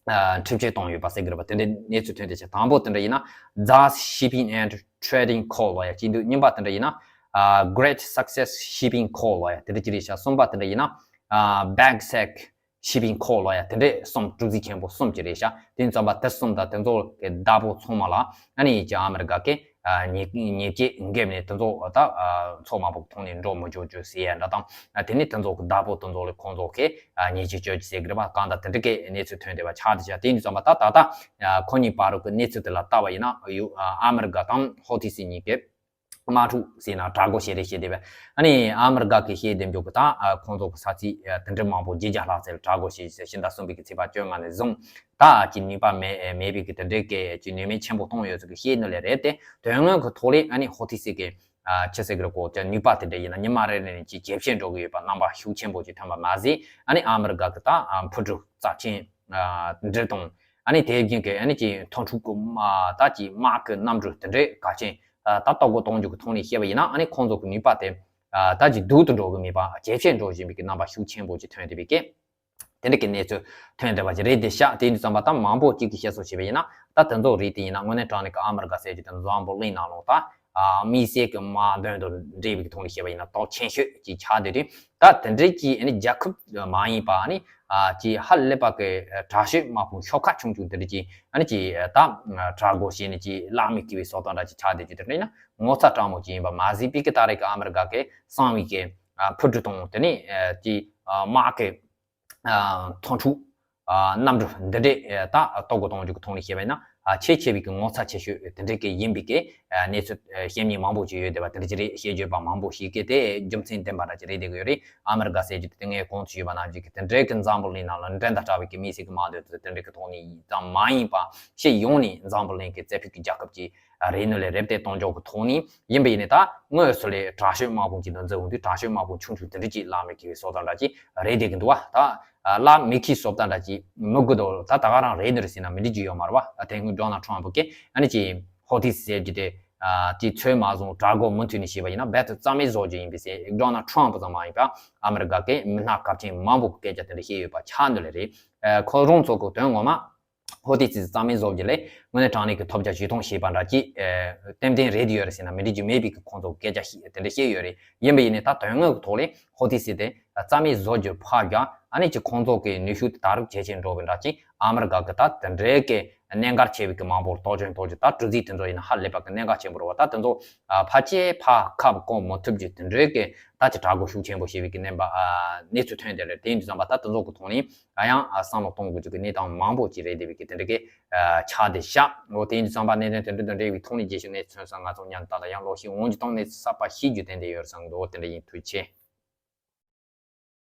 ཨ་འཕྲིན་བཅོལ་བཏང་ཡོད་པ་ཟེར་གི་རེད་པ། དེ་འདྲའི་གནས་ཚུལ་ཐོན་བསྡད་ཤག། དང་པོ་དེ་འདྲ་ཡིན་ན་Zaz Shipping and Trading Co ལབ་ཡ་གཅིག་འདུག། གཉིས་པ་དེ་འདྲ་ཡིན་ན་ཨ་Great Success Shipping Co ལབ་ཡ་དེ་འདྲ་གཅིག་རེད་ཤག། གསུམ་པ་དེ་འདྲ་ཡིན་ན་ཨ་Bagsack Shipping Co ལབ་ཡ་དེ་འདྲའི་གསུམ། གྲུ་གཟིངས་ཆེན་པོ་གསུམ་ཅིག་རེད་ཤག། དེ་ཙམ་པ་དེ་གསུམ་དང་དེ་ཚོ་གི་བདག་པོ་ཚང་མ་ལ་ཨ་ནི་ཅིག་ཨ་མི་རི་ཀ་གི་ཨ་ཉེས་ཉེས་ཆད་འགེལ་ནས་དེ་ཚོ་ད་ཨ་མཚོ་དམར་པོ་ཐོག་ནས་འགྲོ་མི་ཆོག་རྒྱུ་ཟེར་ཡ་འདྲ་དང་། ཨ་དེ་ནས་དེ་ཚོ་གི་བདག་པོ་དེ་ཚོ་ལ་ཁོང་ཚོ་གི་ཨ་ཉེས་ཆད་གཅོད་རྒྱུ་ཟེར་གི་རེད་པ། གང་ལྟར་དེ་འདྲ་གི་གནས་ཚུལ་ཐོན་བསྡད་པ་ཆགས་བསྡད་ཤག། དེ་ནས་ཙམ་པ་ད་ད་ལྟ་ཨ་ཁོ་གཉིས་བར་གི་གནས་ཚུལ་དེ་ལ་བལྟས་པ་ཡིན་ན་ཡུ་ཨ་ཨ་མི་རི་ཀ་དང་ཧོ་ཐི་སི་གཉིས་ཀས་ དམག་འཁྲུག་ཟེར་ན་དྲག་རྒོལ་བྱེད་རེས་བྱེད་བསྡད་པས། ཨ་ནི་ཨ་མི་རི་ཀ་གི་བཤད་དེ་འཇོག་གི་ད་ཁོང་ཚོ་གི་ས་ཚིགས་དེ་འདྲའི་མང་པོ་བརྒྱད་བརྒྱ་ལྷག་ཙམ་ལ་དྲག་རྒོལ་བྱས་ཟེར། ཕྱི་ཟླ་གསུམ་པའི་གི་ཚེས་པ་བཅོ་ལྔ་ནས་བཟུང་ད་ཀྱི་ནུས་པ་མེད་མེད་པའི་གི་དེ་འདྲའི་གི་ཀྱི་ནུས་མེད་ཆེན་པོ་གཏོང་ཡོད་ཟེར་གི་བཤད་ནི་ལས་རེད་དེ། དོན་དངོས་གི་ཐོག་ལས་ཨ་ནི་ཧོ་ཐི་སི་གི་ཨ་ཆི་ཟེར་གི་རེད་གོ། ཀྱི་ནུས་པ་དེ་འདྲ་ཡིན་ན་ཉི་མ་རེ་རེ་ནས་ཀྱི་ཇེ་ཆེར་འགྲོ་གི་ཡོད་པ་རྣམ་པ་ཤུགས་ཆེན་པོ་ཅིག་ཐོན་པ་མ་ཟད། ཨ་ནི་ཨ་མི་རི་ཀ་གི་ད་ཨ་འཕུར་གྲུ་རྩ་ཆེན་ཨ་འདྲ་དང་། ཨ་ནི་དེ་བཞིན་གི་ཨ་ནི་ཀྱི་མཐོང་གྲུ་གི་མ་ད་ཀྱི་དམག་གི་གནམ་གྲུ་དེ་འདྲའི་གལ་ཆེན་ཨ་ད་ལྟ་གོ་གཏོང་རྒྱུ་གི་ཐོག་ནས་བཤད་པ་ཡིན་ན། ཨ་ནི་ཁོང་ཚོ་གི་ནུས་པ་དེ་ཨ་ད་ཀྱི་སྡུག་ཏུ་འགྲོ་གི་མེད་པ་ཇེ་ཆེར་འགྲོ་བཞིན་པའི་གི་རྣམ་པ་ཤུགས་ཆེན་པོ་ཅིག་ཐོན་བསྡད་པའི་སྐད། དེ་འདྲ་གི་གནས་ཚུལ་ཐོན་བསྡད་པ་ཅིག་རེད་དེ་ཤག་དེ་ཡིན་དུས་ཙམ་པ་ད་མང་པོ་ཅིག་གི་བཤད་སྲོལ་བྱས་པ་ཡིན་ན། ད་དེ་ཚོ་རེད་དེ་ཡིན་ན་དངོས་གནས་དྲང་གནས་ཀྱི་ཨ་མི་རི་ཀ་ཟེར་རྒྱུ་དེ་འཛམ་བུ་གླིང་ནང་ལོགས་ད་ཨ་དམིགས་བསལ་གྱི་དམག་དོན་དང་འབྲེལ་བའི་ཐོག་ནས་བཤད་པ་ཡིན་ན་སྟོབས་ཆེན་ཤོས་ཅིག་ཆགས་བསྡད་དུས། ད་དེ་འདྲའི་གི་ཨ་ནི་རྒྱལ་ཁབ་མ་ཡིན་པ་ཨ་ནི་ཨ་ཅིག་ཧ་ལས་པ་གི་དྲག་ཤོས་དམག་དཔུང་ཤོག་ཁག་ཆུང་ཆུང་དེ་འདྲ་ཅིག་ཨ་ནི་ཅིག་ད་དྲག་རྒོལ་བྱས་ནས་ཅིག་བརླག་མི་དགོས་པའི་བཟོ་ལྟ་འདྲ་ཅིག་ཆགས་བསྡད་རྒྱུ་དེ་འདྲ་ཡིན་ན་ངོ་ཚ་དྲག་མོ་ཅིག་ཡིན་པ་མ་ཟད། པའི་གི་ད་རེས་ཀྱི་ཨ་མི་རི་ཀ་གི་གསང་བའི་གི་ཨ་འཕུར་གྲུ་དང་དེ་ནས་ཨ་ཅིག་ཨ་དམག་གི་ཨ་མཐོང་གྲུ་ཨ་གནམ་གྲུ་འདི་འདྲས་ཨ་ད་གཏོར་རྒོལ་གཏོང་རྒྱུ་གི་ཐོག་ནས་བཤད་པ་ཡིན་ན་ཨ་ཆེས་ཆེ་བའི་གི་ངོ་ཚ་ཆེ་ཤོས་དེ་འདྲས་གི་ཡིན་པའི་གི་ཨ་གནས་ཚུལ་ཨ་བཤད་མཁན་མང་པོ་ཅིག་ཡོད་བསྡད་པ་དེ་འདྲ་ཅིག་རེད། བཤད་རྒྱུ་པ་མང་པོ་ཞིག་གིས་དེ་རྒྱུ་མཚན་ལྡན་པ་འདྲ་ཅིག་རེད་བསྡད་གི་ཡོད་རེད། ཨ་མི་རི་ཀ་ཟེར་རྒྱུ་དེ་ངས་གོང་དུ་ཞུས་པ་ནང་བཞིན་གི་དེ་འདྲས་གི་འཛམ་བུ་གླིང་ནང་ལ་འགྲན་ཟླ་བྲལ་བའི་གི་དམིགས་བསལ་གི་དམག་དོན་དེ་འདྲས་གི་ཐོག་ནས་ཙམ་མ་ཡིན་པ་ཕྱི་ཡོངས་ནས་འཛམ་བུ་གླིང་གི་རྩ་ཕུད་ཀྱི་རྒྱལ་ཁབ་ཅིག་རེད་ནོ་ལས་རེབ་དེ་གཏོང་འཇོག་གི་ཐོག་ནས་ཡིན་པ་ཡིན་ནའི་ད་དངོས་སུ་ལས་དྲག་ཤོས་དམག་དཔུང་གི་འདུ་འཛི་འོང་དུས་དྲག་ཤོས་དམག་དཔུང་ཆུང་ཆུང་དེ་འདྲ་ཅིག་བརླག་མི་དགོས་པའི་བཟོ་ལྟ་འདྲ་ཅིག་རེད་བསྡད་གི་འདུག་བ། ད་བརླག་མི་དགོས་བཟོ་ལྟ་འདྲ་ཅིག་མི་དགོས་དོ་ད་ད་ག་རང་རེད་ནི་རེད་ཟེར་ན་མི་འགྲིག་རྒྱུ་ཡོད་མ་རེད་བ། དེ་སྔོན་ཌོ་ནལ་ཊམ་ཕུ་གིས་ཨ་ནི་ཅིག་ཧོ་ཐི་སི་ཟེར་རྒྱུ་དེ་ཨ་དེ་ཚོད་མ་བཟུང་དྲག་རྒོལ་མུ་མཐུད་ནས་བྱས་པ་ཡིན་ན་རྦད་དེ་རྩ་མེད་བཟོ་རྒྱུ་ཡིན་པས་ཟེར། ཌོ་ནལ་ཊམ་ཕུ་ཙམ་མ་ཡིན་པ་ཨ་མི་རི་ཀ་གི་མི་སྣ་སྐབས་ཆེན་མང་པོ་གི་སྐད་ཆ་དེ་འདྲ་བཤད་ཡོད་པ་ཆགས་འདུག་ལེ་རེད། ཨ་ཁོ་རང་ཚོ་གི་དོན་ངོ་མ་ཧོ་ཐི་སི་རྩ་མེད་བཟོ་རྒྱུ་ལས་དངོས་གནས་དྲང་གནས་ཀྱི་ཐོབ་རྒྱ་ཇུས་སྟོང་བྱས་པ་འདྲ་ཅིག་ཨ་ཏན་ཏན་རེད་ཡོད་རེད་ཟེར་ན་མི་འགྲིག་རྒྱུ་མེད་པའི་གི་ཁོང་ཚོ་སྐད་ཆ་ཞིག་དེ་འདྲ་བཤད་ཡོད་རེད། ཡིན་པ་ཡིན་ནའི་ད་དོན་དངོས་ཀྱི་ཐོག་ལས་ཧོ་ཐི་སི་དེ་རྩ་མེད་བཟོ་རྒྱུ་ཕར་རྒྱག་ཨ་ནི་ཅིག་ཁོང་ཚོ་གི་ནུས་ཤུགས་དེ་ད་རུང་ཇེ་ཆེར་འགྲོ་བའི་འདྲ་ཅིག་ཨ་མི་རི་ཀ་གི་ད་དེ་འདྲའི་གི་གནད་འགག་ཆེ་བའི་གི་མང་པོར་གཏོར་སྐྱོན་གཏོར་རྒྱུ། ད་གྲུ་གཟིངས་དེ་ཚོ་ཡིན་ན་ཧ་ལས་པ་གི་གནད་འགག་ཆེན་པོ་རེད་བ། ད་དེ་ཚོ་ཨ་ཕལ་ཆེར་ཕར་ཁ་བསྐོར་མ་ཐུབ་རྒྱུ་དེ་འདྲའི་གི་ད་ཅིག་དྲག་རྒོལ་ཤུགས་ཆེན་པོ་བྱས་པའི་གི་གནས་པ་ཨ་གནས་ཚུལ་ཐོན་བསྡད་རེད། དེ་ཡིན་དུས་ཙམ་པ་ད་དེ་ཚོ་གི་ཐོག་ནས་ཨ་ཡང་ཨ་བསམ་བློ་གཏོང་དགོས་རྒྱུ་གི་གནས་སྟངས་མང་པོ་ཅིག་རེད་བསྡད་པའི་གི་དེ་འདྲ་གི་ཨ་ཆགས་བསྡད་ཤག་འོ་དེ་ཡིན་དུས་ཙམ་པ་གནད་དོན་དེ་འདྲ་དང་འབྲེལ་བའི་ཐོག་ནས་རྒྱས་བཤད་གནས་ཚུལ་ཐོན་ས་ང་ཚོ་ཉན་ད་ལ་ཡང་ལོག་ཤིག་འོང་རྒྱུ་དང་གནས་ཚུལ་གསར་པ་ཤེས་རྒྱུ་ཏན་ཏན་ཡོད་རེད་བསམ་གི་འདུག་འོ་དེ་འདྲ་ཡིན། ཐུགས་རྗེ་ཆེ།